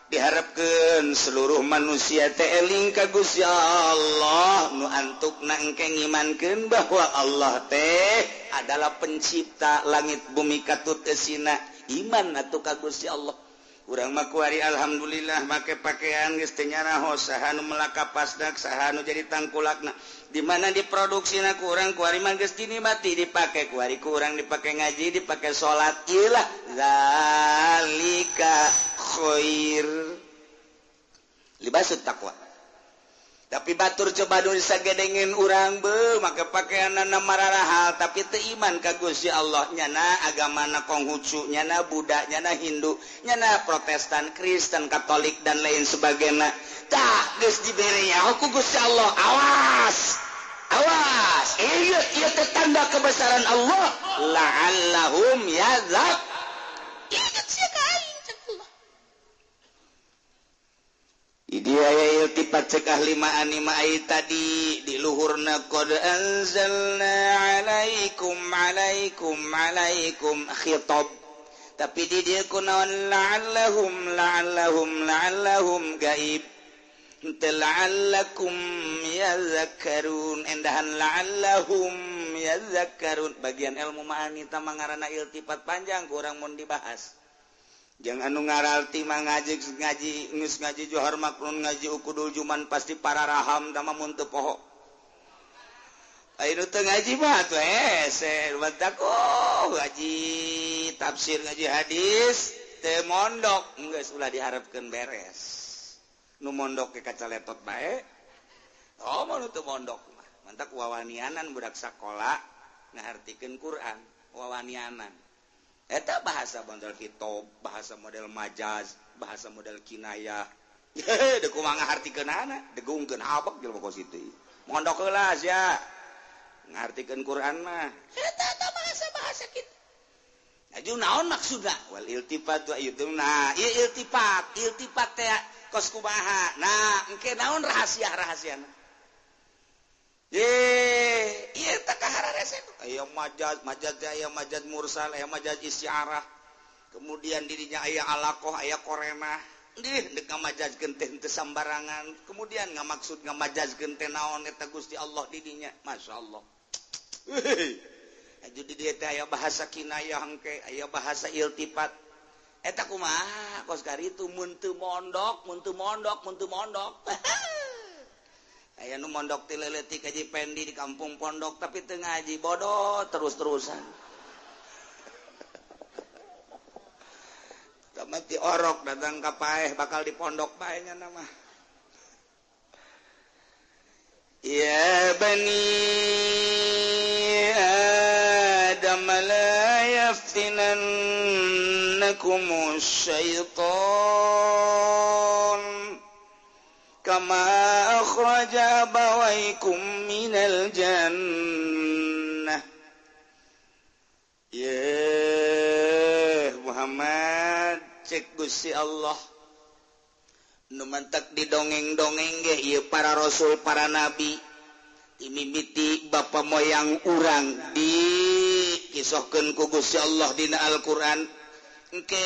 diharapkeun seluruh manusia teh eling ka Gusti Allah nu antukna engke ngimankeun bahwa Allah teh adalah pencipta langit bumi katut eusina. Iman atuh ka Gusti Allah. Urang mah kuari alhamdulillah make pakaian geus teu nyaraho saha nu melak kapasna saha nu jadi tangkulakna di mana diproduksina ku urang kuari mah geus dinikmati dipake kuari ku urang dipake ngaji dipake salat ieu lah zalika khair libasut taqwa. Tapi batur coba nu sagedengin urang beuh make pakaianna mararahal tapi teu iman ka Gusti Allah nyana agamana Konghucu nyana Buddha nyana Hindu nyana Protestan Kristen Katolik dan lain sebagainya. Tah geus dibere nyaho ku Gusti Allah awas awas ieu ieu teh tanda kebesaran Allah la'allahum yadzak inget sia ka aing cek Allah. Idi aya iltifat cek ahli ma'ani ma'ai tadi di luhurna qad anzalna alaikum alaikum alaikum khitab tapi di dieu kunaon la'allahum la'allahum la'allahum gaib henteu la'allakum yadhakkarun endahan la'allahum yadhakkarun bagian ilmu ma'ani tah mangaranna iltifat panjang kurang mun dibahas. Jangan anu ngaralti mah ngaji ngaji geus ngaji johar makrun ngaji ukudul juman pasti pararaham tah mah mun teu poho. Ayeuna teu ngaji mah atuh hese batak oh ngaji tafsir ngaji hadis teu mondok geus ulah diharapkeun beres. Nu mondok ke kaca letot bae. Oh mun teu mondok mah mantak wawanianan budak sakola ngahartikeun Quran wawanianan. Eta bahasa model khitab, bahasa model majaz, bahasa model kinayah. Deuk kumaha ngahartikeunana, degungkeun abek jelema kos kitu. Mondok heula sia. Ngahartikeun Quran mah. Eta bahasa-bahasa kitu. Aju naon maksudna wal iltifat wa itu nah ieu iltifat iltifat teh kos kumaha nah engke naon rahasia-rahasiana ye ieu teh kahararese aya majaz majaz teh aya majaz mursal aya majaz isyarah kemudian dirinya aya alaqah aya korenah dih deuk ngamajazkeun teh teu sambarangan kemudian ngamaksud ngamajazkeun teh naon eta Gusti Allah didinya masyaallah. Aju di dieu teh aya bahasa kinayah engke aya bahasa iltifat eta kumaha kos karitu mun teu mondok mun teu mondok mun teu mondok. Aya nu mondok ti leutik haji Pendi di kampung pondok tapi teu ngaji bodoh terus-terusan. Mati orok datang ka paeh bakal di pondok bae nya nama. Ya bani Adam la yaftinannakum syaitan kama akhraja abawaykum minal jannah. Ya Muhammad cek Gusti Allah nu mantak didongeng-dongeng ge ieu para rasul para nabi dimimiti bapa moyang urang dikisohkeun ku Gusti Allah dina Al-Qur'an engke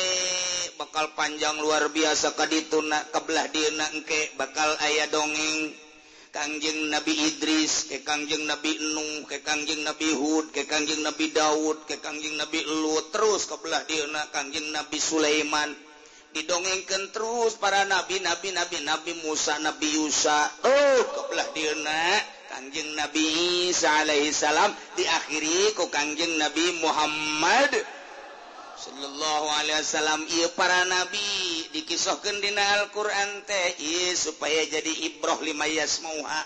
bakal panjang luar biasa ka dituna ka belah dieuna engke bakal aya dongeng Kangjeng Nabi Idris, ke Kangjeng Nabi Nuh, ke Kangjeng Nabi Hud, ke Kangjeng Nabi Daud, ke Kangjeng Nabi Lut, terus ke belah dieuna Kangjeng Nabi Sulaiman. Didongengkeun terus para nabi nabi nabi nabi Musa, Nabi Yusa. Oh, ke belah dieuna Kangjeng Nabi Isa alaihi salam diakhiri ku Kangjeng Nabi Muhammad sallallahu alaihi wasallam. Ieu para nabi dikisohkeun dina Al-Qur'an teh ieu supaya jadi ibroh lima yasmauha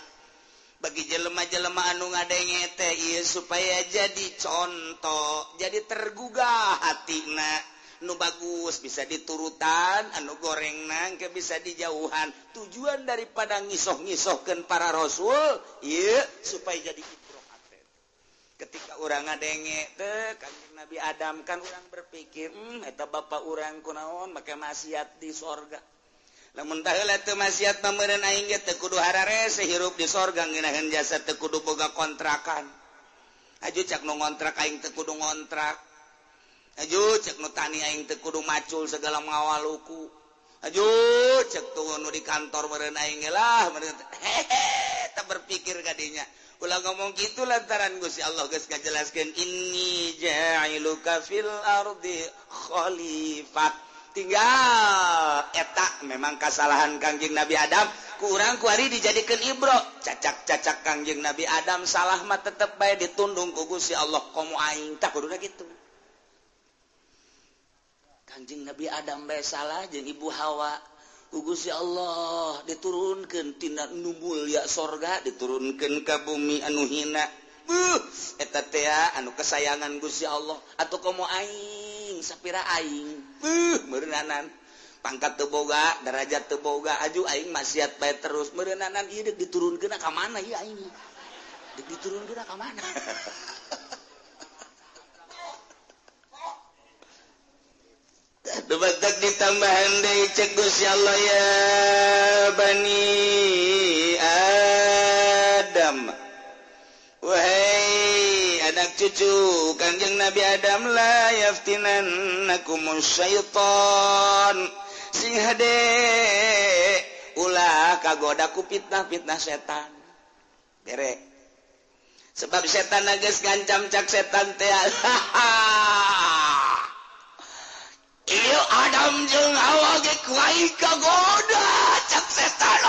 bagi jelema-jelema anu ngadenge teh ieu supaya jadi contoh, jadi tergugah hatina nu bagus bisa diturutan, anu gorengna engke bisa dijauhan. Tujuan daripada ngisoh-ngisohkeun para rasul ieu supaya jadi ibroh hate. Ketika urang ngadenge teh Kangjeng Nabi Adam kan urang berpikir, eta bapa urang kunaon make maksiat di sorga. Lamun baheula teu maksiat mah meureun aing ge teu kudu hararese hirup di sorga ngeunaheun jasa teu kudu boga kontrakan. Aju cak nu ngontrak aing teu kudu ngontrak. Aju cek nu tani aing teu kudu macul segala ngawaluku. Aju cek tuh nu di kantor meureun aing ge lah meureun hehe teu berpikir kadinya. Ulah ngomong gitu lantaran Gusti Allah geus ngajelaskeun inni ja'iluka fil ardi khalifah. Tinggal eta memang kasalahan Kangjeng Nabi Adam ku urang kuari dijadikeun ibro. Cacak-cacak Kangjeng Nabi Adam salah mah tetep bae ditundung ku Gusti Allah komo aing tah kuduna kitu. Kangjeng Nabi Adam bae salah jeung Ibu Hawa. Ku Gusti Allah diturunkeun tina nu mulia sorga diturunkeun ka bumi anu hina. Beuh eta teh anu kesayangan Gusti Allah atuh komo aing sapira aing. Beuh meureunnanan pangkat teu boga, derajat teu boga, aju aing maksiat bae terus meureunnanan ieu deuk diturunkeun ka mana ieu aing? Deuk diturunkeun ka mana? Dubatak ditambahan deui cek Gusti Allah ya bani Adam. Wahai anak cucu Kangjeng Nabi Adam la yaftinannakumus syaitan. Sing hade ulah kagoda ku fitnah-fitnah setan. Bere. Sebab setan geus ngancam cak setan teh. Ieu Adam jeung Hawa ge ku aing kagoda cak setan.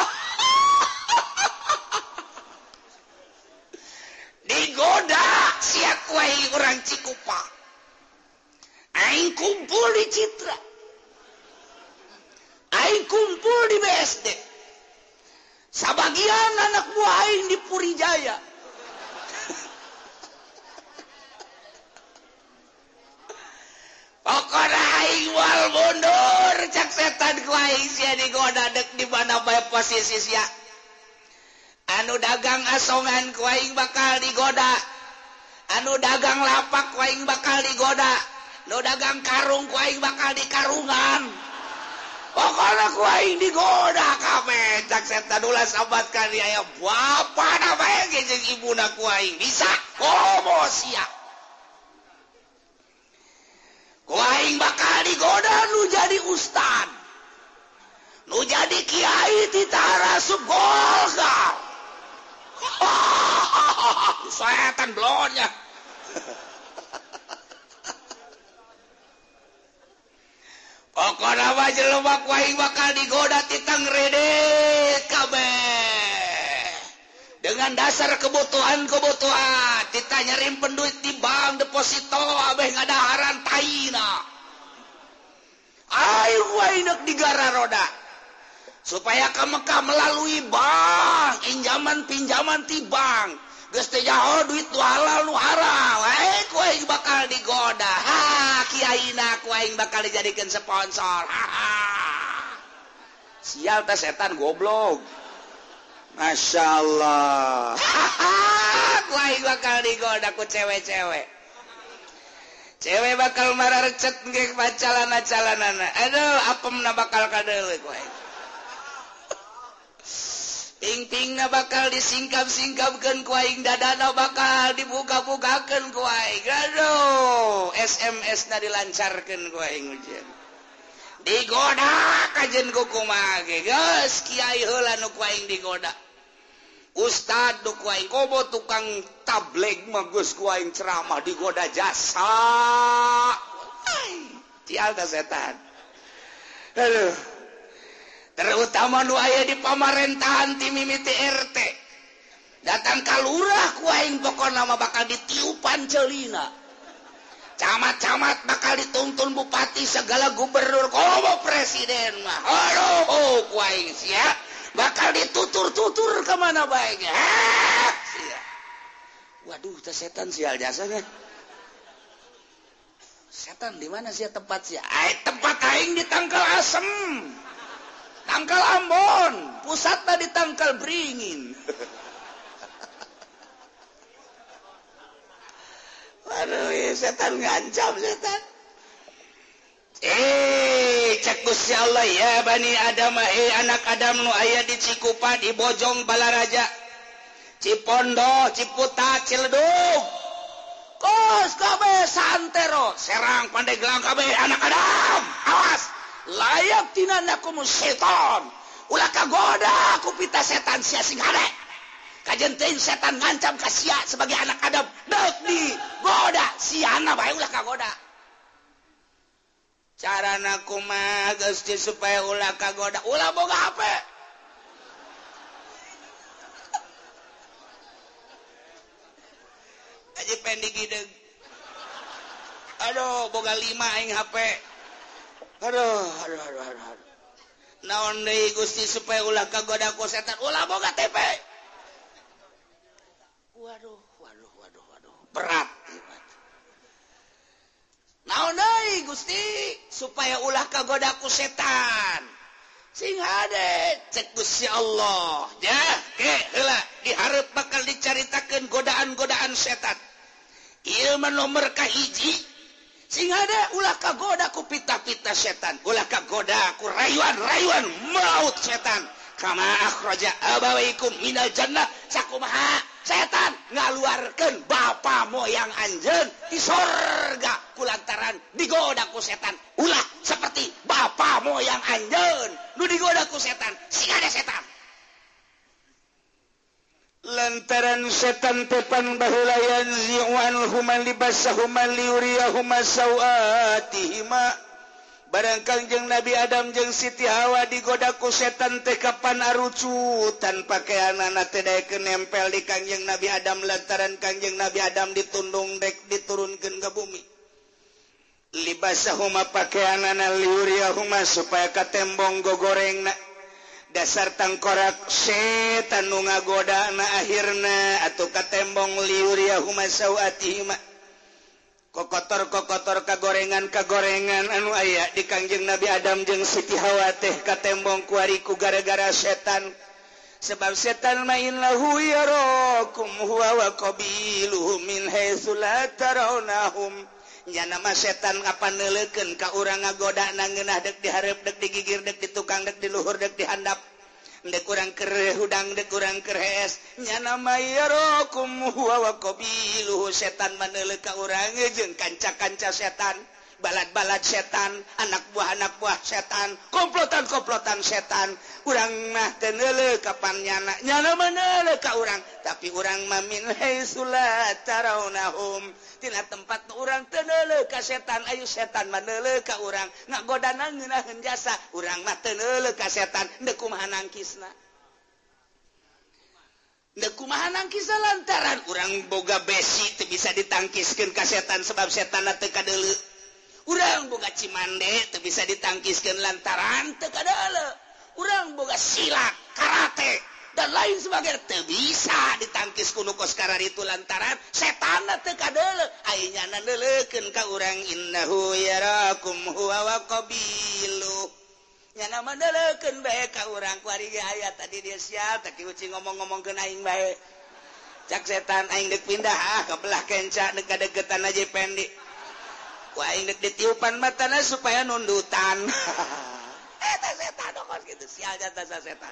Digoda sia ku aing urang Cikupa. Aing kumpul di Citra. Aing kumpul di BSD. Sabagian anak buah aing di Purijaya. Pokona aing moal mundur cak setan ku aing sia digoda dek di mana bae posisi sia. Anu dagang asongan ku aing bakal digoda. Anu dagang lapak ku aing bakal digoda. Nu dagang karung ku aing bakal dikarungan. Pokona ku aing digoda kabeh cak setan ulah sabat ka dia aya bapana bae ge jeung ibuna ku aing bisa komo sia. Ku aing bakal digoda nu jadi ustad. Nu jadi kiai ti tarasup Golkar. Setan blonnya. Pokona mah jelema ku aing bakal digoda ti tangredet kabeh. Dengan dasar kebutuhan-kebutuhan, tita nyerimpen duit di bank deposito abeh ngadaharan taina. Ayo ku aing deuk digara roda. Supaya ke Mekah melalui bank, injaman-pinjaman ti bank. Geus teh nyaho duit nu halal nu haram. Ku aing bakal digoda. Ha, kiaina ku aing bakal dijadikeun sponsor. Ha, ha. Sial teh setan goblok. Masya Allah. Ku aing bakal digoda ku cewek-cewek. Cewek bakal mararecet ge pacalana-calanana. Aduh, apemna bakal kadeuleu ku aing. Ping-pingna bakal disingkap-singkapkeun ku aing, dadana bakal dibuka-bukakeun ku aing. Aduh, SMS-na dilancarkeun ku aing ujian. Digoda kajen ku kumaha ge. Geus kiai heula nu ku aing digoda. Ustad nu ku aing komo tukang tabligh mah geus ku aing ceramah digoda jasa. Cial ta setan. Aduh. Terutama nu aya di pamarentahan ti mimiti RT. Datang ka lurah ku aing pokona mah bakal ditiupan ceulina. Camat-camat bakal dituntun bupati segala gubernur komo presiden mah. Aduh, ku aing sia bakal ditutur-tutur ka mana bae ge. Sia. Waduh, teh setan sial jasanya. Setan di mana sia tempat sia? Ai tempat aing di Tangkal Asem. Tangkal Ambon, pusatna di Tangkal Beringin. Waduh, setan ngancam setan. Cek Gusti Allah ya Bani Adam, anak Adam nu aya di Cikupa, di Bojong, Balaraja, Cipondo, Ciputat, Ciledug. Kos kabeh santero, Serang, Pandeglang kabeh anak Adam. Awas. Layak tinanakum setan. Ulah kagoda ku pita setan sia sing hade. Kajen teuing setan ngancam ka sia sebagai anak Adam deuk digoda siana bae ulah kagoda. Carana kumaha geus supaya ulah kagoda? Ulah boga HP. Aji pendik hideung. Aduh, boga 5 aing HP. Aduh, aduh, aduh, aduh. Naon deui Gusti supaya ulah kagoda ku setan, ulah boga TV. Waduh, waduh, waduh, waduh. Berat. Naon deui Gusti supaya ulah kagoda ku setan. Sing hade cek Gusti Allah. Ya, ke heula dihareup bakal dicaritakeun godaan-godaan setan. Ieu mah nomor kahiji. Sing ada ulah kagoda ku pita-pita setan, ulah kagoda ku rayuan-rayuan maut setan. Kama akhraja abawaikum minal jannah, sakumaha setan ngaluarkeun bapa moyang anjeun di sorga kulantaran digoda ku setan. Ulah seperti bapa moyang anjeun nu digoda ku setan. Sing ada setan. Lantaran setan tepan baheula yanzi'u anhuma libasahuma liyuriyahuma sawatihima. Barang Kangjeng Nabi Adam jeung Siti Hawa digoda ku setan teh kapan arucutan pakaianana teh daekeun nempel di Kangjeng Nabi Adam lantaran Kangjeng Nabi Adam ditundung dek diturunkeun ka bumi. Libasahuma pakaianana liyuriyahuma supaya katembong gogorengna. Dasar tangkorak setan nu ngagodana akhirna atuh katembong liuriyahuma sawatihima. Kokotor-kokotor kagorengan-kagorengan anu aya di Kangjeng Nabi Adam jeung Siti Hawa teh katembong kuari ku gara-gara setan. Sebab setan main lahu yarakum huwa wa qabiluhu min haitsu la tarawnahum. Nya nama setan kapan neuleukeun ka urang ngagoda ngeunah dek dihareup dek digigir dek ditukang dek diluhur dek dihandap dek urang keur hudang dek urang keur hees. Nya nama yarakum huwa wa qabiluhu, setan maneuleuh ka urang jeung kanca-kanca setan, balad-balad setan, anak buah-anak buah setan, komplotan-komplotan setan. Urang mah teu neuleuh kapan nyana, nyana mah neuleuh ka urang, tapi urang mah min haitsu la tarawnahum, tina tempat nu urang teu neuleuh ka setan, ayu setan mah neuleuh ka urang, ngagodana ngeunaheun jasa, urang mah teu neuleuh ka setan, deuk kumaha nangkisna? Deuk kumaha nangkisna lantaran urang boga besi teu bisa ditangkiskeun ka setan sebab setanna teu kadeuleu. Urang boga cimande teu bisa ditangkiskeun lantaran teu kadeuleu. Urang boga silat, karate dan lain sebagainya teu bisa ditangkis ku nu kos kararitu lantaran setanna teu kadeuleu. Ai nyana neuleukeun ka urang innahu yarakum huwa wa qabilu. Nyana mah neuleukeun bae ka urang kuari ge aya tadi dia siap teh uci ngomong-ngomongkeun aing bae. Cak setan aing deuk pindah ah ka belah kenca deuk kadegetan aja pendi. Ku aing deuk ditiupan matana supaya nundutan. Eta setan kos kitu sial jatah setan.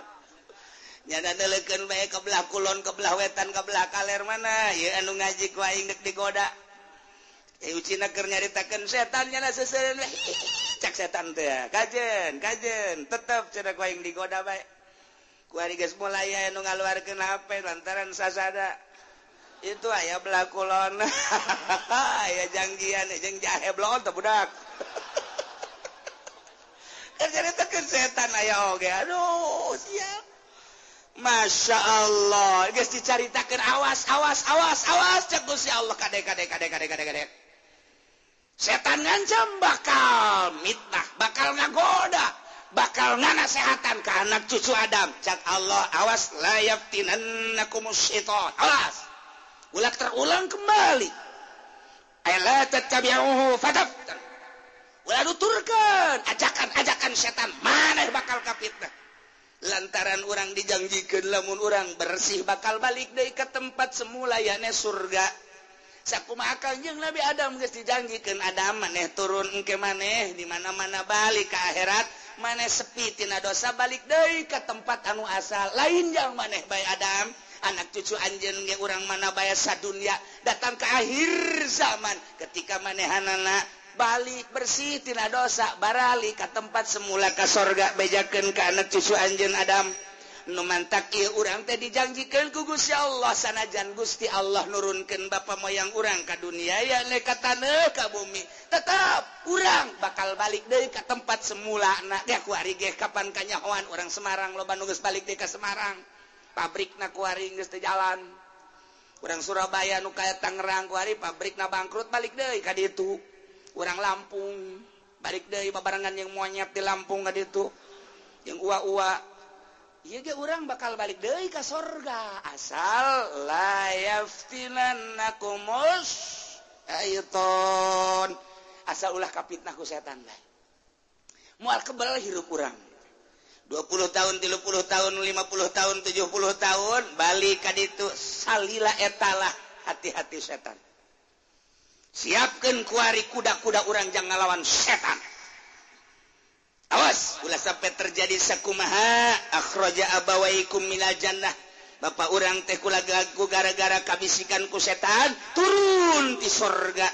Nyana neuleukeun bae ka belah kulon, ka belah wetan, ka belah kaler mana ieu anu ngaji ku aing deuk digoda. Ucina keur nyaritakeun setan nyana seseureun cak setan teh. Kajen, kajen tetep cenah ku aing digoda bae. Ku ari geus mulai aya nu ngaluarkeun HP lantaran sasada. Itu aya belah kulon. Aya janggian jeung jahe blon teh budak. Keur nyaritakeun setan aya oge. Aduh, siap. Masya Allah, geus dicaritakeun awas awas awas awas cek Gusti Allah kade kade kade kade kade kade. Setan ngancam bakal mitnah, bakal ngagoda, bakal nganasehatan ke anak cucu Adam. Cak Allah awas la yaftinannakumus syaitan. Awas. Ulah terulang kembali. Ala tattabi'uhu fataftan. Ulah nuturkeun ajakan-ajakan setan maneh bakal kapitnah. Lantaran urang dijanjikeun lamun urang bersih bakal balik deui ka tempat semula yane surga. Sakumaha kanjeng Nabi Adam geus dijanjikeun Adam maneh turun engke maneh di mana-mana balik ka akhirat maneh sepi tina dosa balik deui ka tempat anu asal. Lain jang maneh bae Adam, anak cucu anjeun ge urang mana bae sadunya datang ke akhir zaman ketika manehanana balik bersih tina dosa barali ka tempat semula ka sorga bejakeun ka anak cucu anjeun Adam. Nu mantak ieu urang teh dijanjikeun ku Gusti Allah sanajan Gusti Allah nurunkeun bapa moyang urang ka dunia ya ka taneuh ka bumi tetap urang bakal balik deui ka tempat semula na ge kuari ge kapan kanyahoan urang Semarang loba nu geus balik deui ka Semarang pabrikna kuari geus teu jalan. Urang Surabaya nu kaya Tangerang kuari pabrikna bangkrut balik deui ka ditu. Urang Lampung balik deui babarengan yang monyet di Lampung ka ditu yang ua-ua ieu ge urang bakal balik deui ka sorga asal la yaftinannakumus syaiton, asal ulah kapitnah ku setan bae moal kebel hirup urang 20 tahun 30 tahun 50 tahun 70 tahun balik ka ditu salila etalah hati-hati setan. Siapkan kuari kuda-kuda urang jangan ngalawan setan. Awas, ulah sampai terjadi sakumaha akhraja abawaikum minal jannah. Bapak urang teh kulagu gara-gara kabisikan ku setan turun di sorga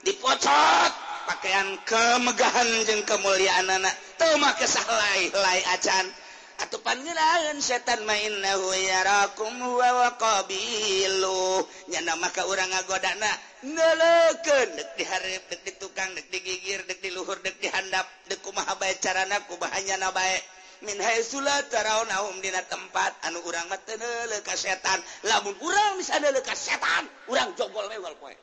dipocot pakaian kemegahan jeung kemuliaan anak teu make sahlai-lai acan. Atuh pangeunaheun setan mah innahu yarakum huwa wa qabilu. Nyana maka urang ngagodana neuleukeun deuk dihareup deuk ditukang deuk digigir deuk diluhur deuk dihandap deuk kumaha bae carana kumaha nyana bae min haitsu la tarawnahum dina tempat anu urang mah teu neuleuh ka setan. Lamun urang bisa neuleuh ka setan urang jogol we unggal poe.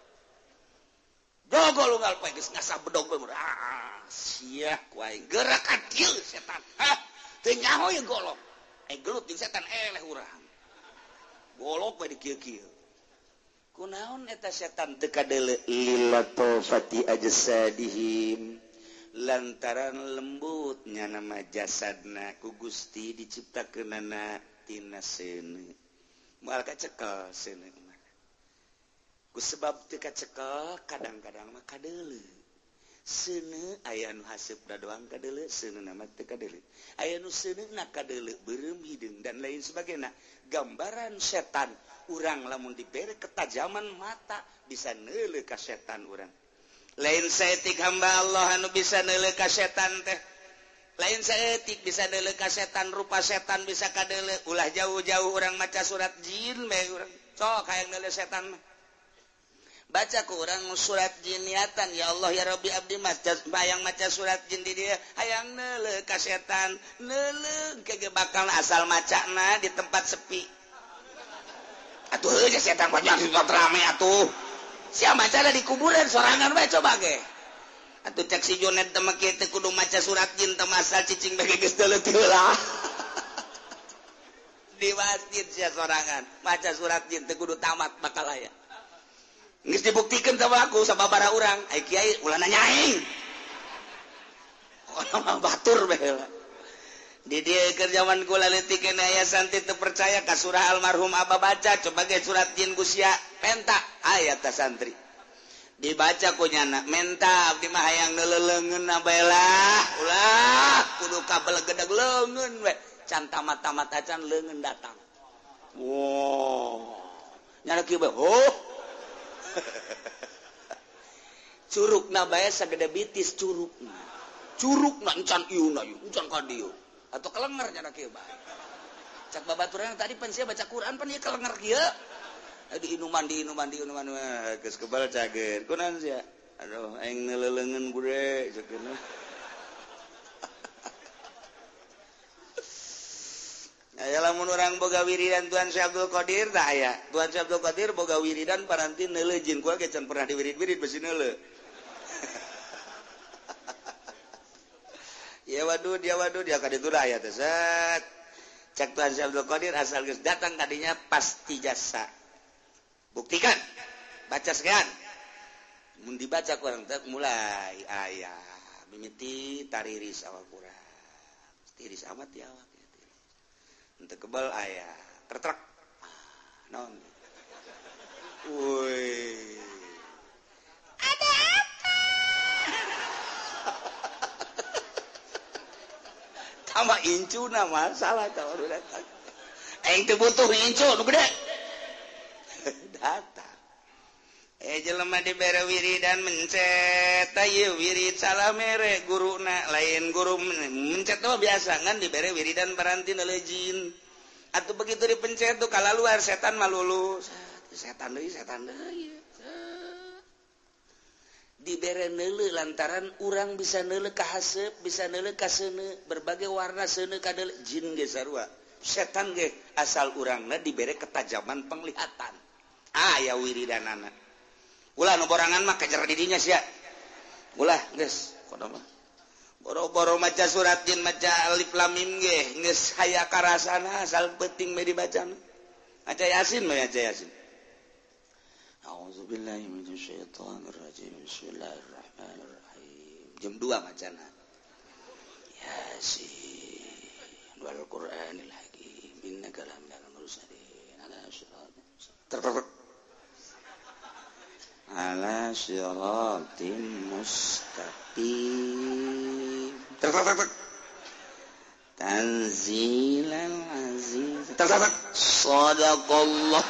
Jogol unggal poe geus ngasah bedog bae. Ah sia ku aing gerakan kieu setan. Hah teu nyaho ye golok. Gelut jeung setan eleh urang. Golok we di kieu-kieu. Kunaon eta setan teu kadeuleu lilatofati ajsadihim lantaran lembutnya nama jasadna ku Gusti diciptakeunana tina seuneu. Moal kacekel seuneu mah. Ku sebab teu kacekel kadang-kadang mah kadeuleu. Seuneu aya nu haseupna doang kadeuleu, seuneuna mah teu kadeuleu. Aya nu seuneuna kadeuleu beureum hideung dan lain sebagainya. Gambaran setan urang lamun dibere ketajaman mata bisa neuleuh ka setan urang. Lain saeutik hamba Allah anu bisa neuleuh ka setan teh. Lain saeutik bisa neuleuh ka setan, rupa setan bisa kadeuleuh. Ulah jauh-jauh urang maca surat jin bae urang. Sok hayang neuleuh setan mah. Baca ku urang surat jin niatan ya Allah ya Rabbi abdi maca bayang maca surat jin di dieu hayang neuleuh ka setan, neuleuh ke bakal asal macana di tempat sepi. Atuh heuh setan banyak di tempat rame atuh. Sia maca di kuburan sorangan bae coba ge. Atuh cek si Jonet teh make teu kudu maca surat jin teh masal cicing bae geus deuleuh heula. Di masjid sia sorangan maca surat jin teu kudu tamat bakal aya. Geus dibuktikan sama aku sama para urang, ai kiai ulah nanya aing. Orang mah batur bae heula. Di dieu keur zaman kula leutik keneh aya santri teu percaya ka surah almarhum abah baca, coba ge surat jin ku sia penta aya tah santri. Dibaca ku nyana, menta abdi mah hayang neuleuleungeun bae lah, ulah kudu kabelegedeg leungeun we. Can tamat-tamat acan leungeun datang. Wow. Nyana kieu bae, oh. Curugna bae sagede bitis curugna. Curugna encan ieu na ieu, encan ka dieu. Atau kelenger nyana kieu bae. Cak babaturan tadi pan sia baca Quran pan ieu kelenger kieu. Diinuman diinuman diinuman geus kebal cager. Kunaon sia? Aduh aing neuleuleungeun bude ceukna. Aya lamun urang boga wiridan Tuan Syekh Abdul Qadir tah aya. Tuan Syekh Abdul Qadir boga wiridan paranti neuleuh jin kula ge can pernah diwirid-wirid besi neuleuh. Ya wadud ya wadud ya ka ditu aya teh set. Cek Tuan Syekh Abdul Qadir asal geus datang kadinya pasti jasa. Buktikan. Baca sekian. Mun dibaca kurang teh mulai aya mimiti tariris awak urang. Tiris amat ya awak. Untuk kebal ayah tertrek non woi ada apa tambah incuna masalah kalau datang aing teu butuh incu nu gede datang jelema dibere wiridan mencet ieu wirid salah mere guruna lain guru mencet mah biasa ngan dibere wiridan paranti neuleuh jin atuh begitu dipencet tuh kalaluar setan mah lulus setan deui dibere neuleuh lantaran urang bisa neuleuh ka haseup bisa neuleuh ka seuneu berbagai warna seuneu ka deuleuh jin ge sarua setan ge asal urangna dibere ketajaman penglihatan aya wiridanana ulah nu borangan mah kejar didinya sia ulah geus kono mah boro-boro maca surat jin maca alif lam mim ge geus haya karasana asal penting we dibacana maca yasin mah maca yasin. A'udzubillahi minasyaitonir rajim bismillahirrahmanirrahim jam 2 macana yasin wal qur'anil hakim innaka laminal mursalin ala siratin ala siratin mustaqim tanzilal aziz sadaqallah.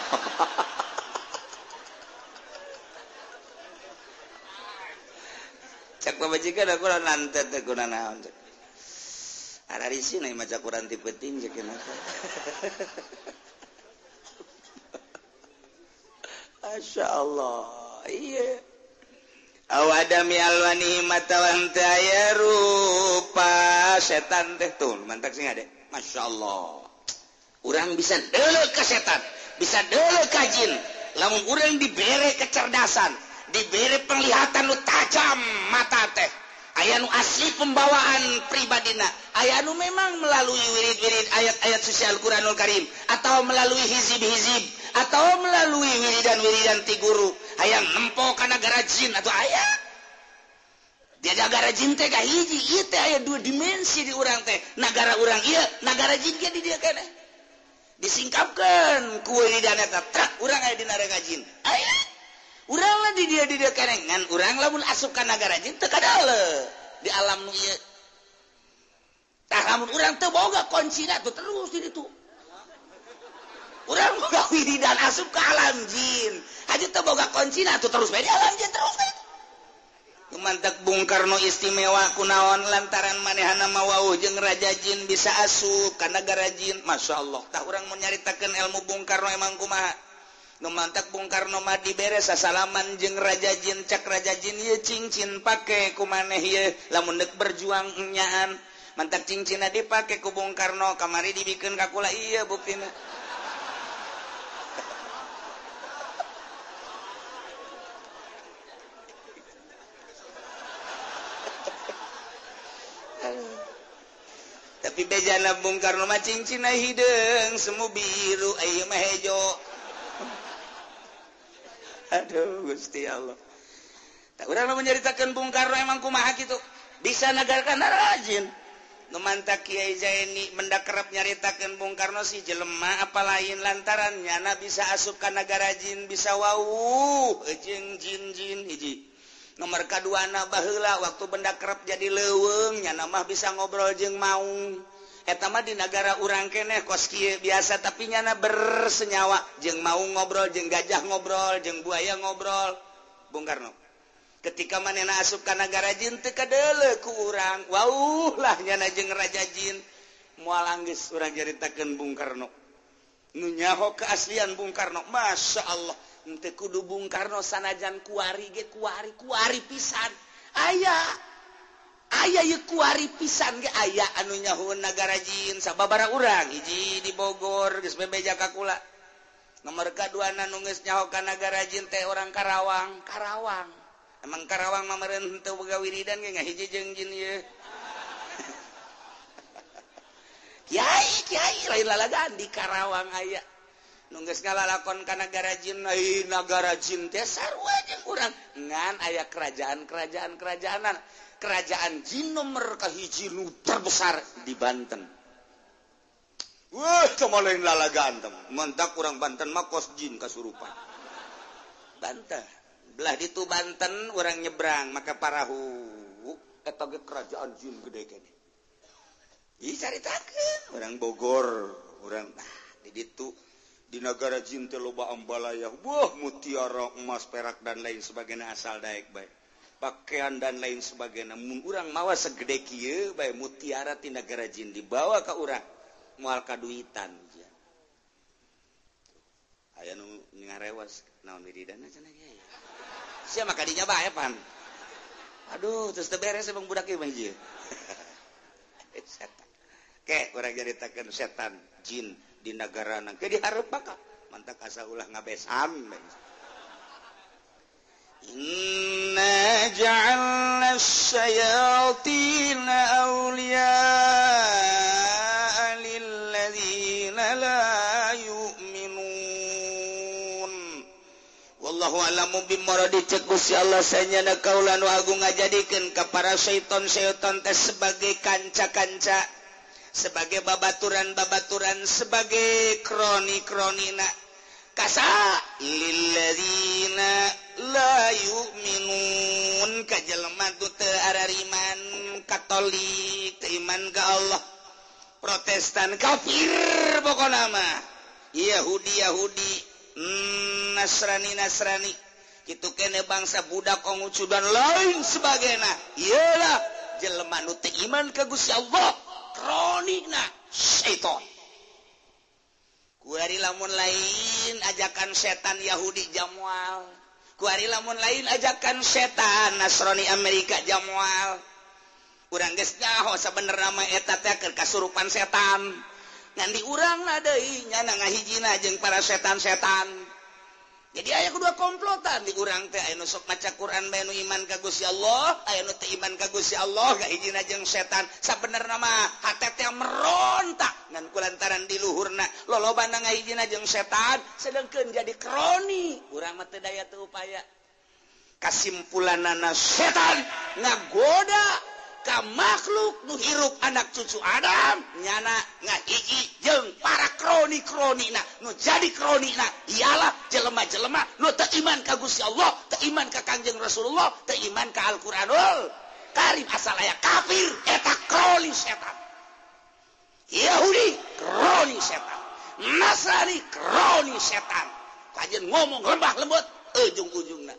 Cak pamajikan aku nantet teh kuna naon cek ararisi na maca Quran ti peuting cek kenapa. Masya Allah. Iya. Awadami alwani matawan teh aya rupa setan teh tuh mantak sing ade. Masya Allah. Urang bisa deuleuh ka setan, bisa deuleuh ka jin. Lamun urang dibere kecerdasan, dibere penglihatan nu tajam mata teh. Aya nu asli pembawaan pribadina, aya nu memang melalui wirid-wirid ayat-ayat suci Al-Qur'anul Karim atau melalui hizib-hizib atau melalui wiridan-wiridan ti guru hayang nempo kana nagara jin atau aya dia nagara jin teh ka hiji ieu teh aya dua dimensi di urang teh nagara urang ieu nagara jin ge di dieu keneh disingkapkeun ku wiridan eta trak urang aya di nagara jin aya Urang lah di dia kenengan urang lamun asup ka nagara jin teu kadale di alam nu ieu. Tah lamun urang teu boga kuncina tuh terus di ditu. Urang boga wiridan asup ka alam jin. Haji teu boga kuncina tuh terus bae di alam jin terus bae. Mantak Bung Karno istimewa kunaon lantaran manehana mawauh jeung raja jin bisa asup ka nagara jin. Masya Allah. Tah urang mun nyaritakeun ilmu Bung Karno emang kumaha. Nu mantak Bung Karno mah dibere sasalaman jeung raja jin, cak raja jin ieu cincin pake ku maneh ieu lamun deuk berjuang nyaan. Mantak cincinna dipake ku Bung Karno kamari dibikeun ka kula ieu buktina. Tapi bejana Bung Karno mah cincinna hideung semu biru ieu mah hejo. Aduh Gusti Allah. Tak urang lamun nyaritakeun Bung Karno emang kumaha kitu? Bisa nagarkan rajin. Nu mantak Kiai Zaini mendak kerep nyaritakeun Bung Karno si jelema apa lain lantaran nyana bisa asup ka nagara jin bisa wauh jeung jin-jin hiji. Nomor kaduana baheula waktu benda kerep jadi leuweung nyana mah bisa ngobrol jeung maung. Eta mah di nagara urang keneh kos kieu biasa tapi nyana bersenyawa jeung maung ngobrol jeung gajah ngobrol jeung buaya ngobrol. Bung Karno ketika manehna asup ka nagara jin teu kadeuleu ku urang wauh lah nyana jeung raja jin. Moal anggeus urang nyaritakeun Bung Karno nu nyaho keaslian Bung Karno. Masya Allah. Henteu kudu Bung Karno sanajan kuari ge kuari kuari pisan aya aya ye kuari pisan ge aya anu nyahoeun nagara jin sababaraha urang hiji di Bogor geus bebeja ka kula. Nomor kaduana nu geus nyaho ka nagara jin teh orang Karawang. Karawang emang Karawang mah meureun henteu boga wiridan ge ngahiji jeung jin ieu. Kiai kiai lain lalagaan di Karawang aya nu geus ngalalakon ka nagara jin. Ai nagara jin teh sarua jeung urang ngan aya kerajaan-kerajaan kerajaanan. Kerajaan jin nomor kahiji nu terbesar di Banten. Wah, teu lain lalagaan teh. Mentak urang Banten mah kos jin kasurupan. Banten. Belah ditu Banten urang nyebrang make parahu. Eta ge kerajaan jin gede keneh. Ih caritakeun urang Bogor, urang di ditu di nagara jin teh loba ambalaya, wah mutiara, emas, perak dan lain sebagainya asal daek bae. Pakaian dan lain sebagainya. Mun urang mawa segede kieu bae mutiara ti nagara jin dibawa ka urang moal kaduitan. Aya nu ngarewas naon wiridana cenah kieu. Sia mah kadinya bae pan. Aduh, terus teu beres emang budak ieu mah hiji. Setan. Ke urang nyaritakeun setan jin di negara nang ke dihareup bakal mantak asa ulah ngabesan. Inna ja'alna asy-syayatina awliya'a lilladzina la yu'minun. Wallahu a'lamu bimuradi. Cek Gusti Allah sanyana kaula nu agung ngajadikeun ka para syaiton-syaiton teh sebagai kanca-kanca, sebagai babaturan-babaturan, sebagai kroni-kronina kasa lilladzina la yu'minun ka jelema nu teu arariman Katolik teu iman ka Allah, Protestan kafir pokona mah, Yahudi Yahudi, Nasrani Nasrani, kitu kene bangsa budak Konghucu dan lain sebagainya. Iyalah jelema nu teu iman ka Gusti Allah, kronina syaiton. Kuari lamun lain ajakan setan Yahudi jamual, kuari lamun lain ajakan setan Nasrani Amerika jamual. Urang geus nyaho sabenerna mah eta teh keur kasurupan setan. Ngan di urang na deui nyana ngahijina jeung para setan-setan. Jadi aya kedua komplotan di urang teh, aya nu sok maca Quran bae nu iman ka Gusti Allah, aya nu teu iman ka Gusti Allah ngahijina jeung setan. Sabenerna mah hate teh merontak ngan kulantaran di luhurna lolobana ngahijina jeung setan sedengkeun jadi kroni. Urang mah teu daya teu upaya. Kasimpulanana setan ngagoda ka makhluk nu hirup anak cucu Adam nyana ngahiji jeung para kroni. kroni-kroni na, nu jadi kroni na ialah jelema-jelema nu teu iman ka Gusti Allah, teu iman ka Kangjeng Rasulullah, teu iman ka Al-Qur'anul Karim, asal aya kafir eta kroni setan. Yahudi kroni setan, Nasrani kroni setan. Kajen ngomong lembah lembut ujung-ujungna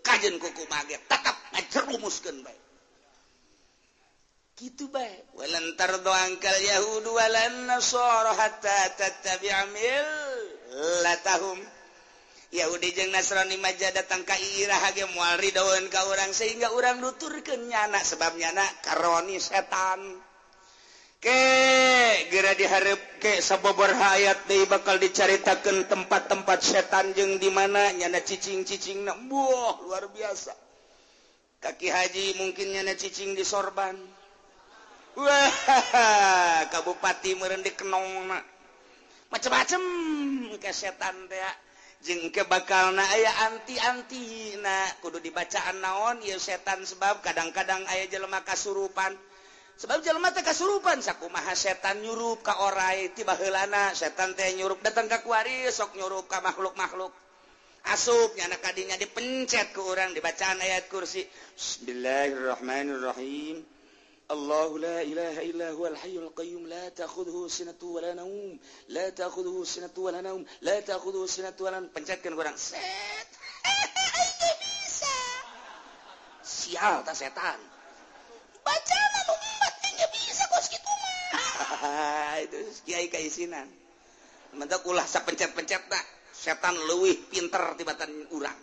kajen kuku mage tetap ngajerumuskeun bae. Gitu bae. Walan tardu angkal yahudu walan nasara hatta tattabi'a millatahum. Yahudi jeung Nasrani maja datang ka iraha ge moal ridoeun ka urang sehingga urang nuturkeun nyana sebab nyana karoni setan. Ke geura dihareup ke sabobor hayat deui bakal dicaritakeun tempat-tempat setan jeung di mana nyana cicing-cicingna. Buah luar biasa. Kaki haji mungkin nyana cicing di sorban. Wah, kabupati meureun di kenongna. Macem-macem ke setan teh. Jeung ke bakalna aya anti-anti na kudu dibacaan naon ieu setan sebab kadang-kadang aya jelema kasurupan. Sebab jelema teh kasurupan sakumaha setan nyurup ka orai ti baheulana setan teh nyurup datang ka kuari sok nyurup ka makhluk-makhluk. Asup nyana kadinya dipencet ku urang dibacaan ayat kursi. Bismillahirrahmanirrahim. الله لا إله إلا هو الحي القيوم لا تأخذه سنة ولا نوم لا تأخذه سنة ولا نوم لا تأخذه سنة ولا نوم. Pencetkan kurang set. Ayo bisa. Sial ta setan. Baca nu umat nya bisa kos kitu mah. Itu kiai kaisinan. Mentak ulah sapencet-pencet ta. Setan leuwih pinter tibatan urang.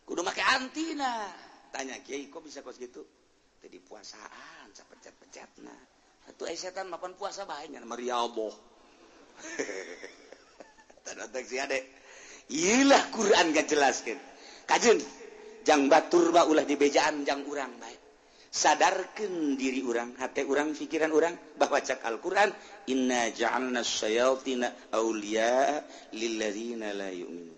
Kudu make antina. Tanya kiai kok bisa kos gitu? Di puasaan sapencet-pencetna. Atuh setan mapan puasa bae nya mariaboh. Tanda si ade. Ilah Quran ngajelaskeun. Kajeun jang batur ba ulah dibejaan jang urang bae. Sadarkeun diri urang, hate urang, pikiran urang bahwa cak Al-Qur'an inna ja'alna syayatina auliya lilladzina la yu'minun.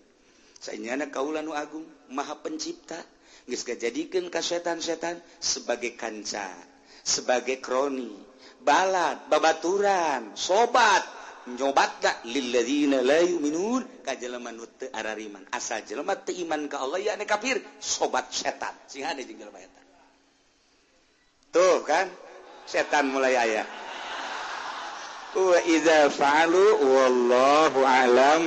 Saenyana kaula nu agung, Maha Pencipta geus ngajadikeun ka setan-setan sebagai kanca, sebagai kroni, balad, babaturan, sobat, nyobatna lilladzina la yu'minun ka jelema nu teu arariman. Asal jelema teu iman ka Allah ya kafir, sobat setan. Sing hade jeung jelema eta. Tuh kan, setan mulai aya. Wa idza fa'alu wallahu a'lam.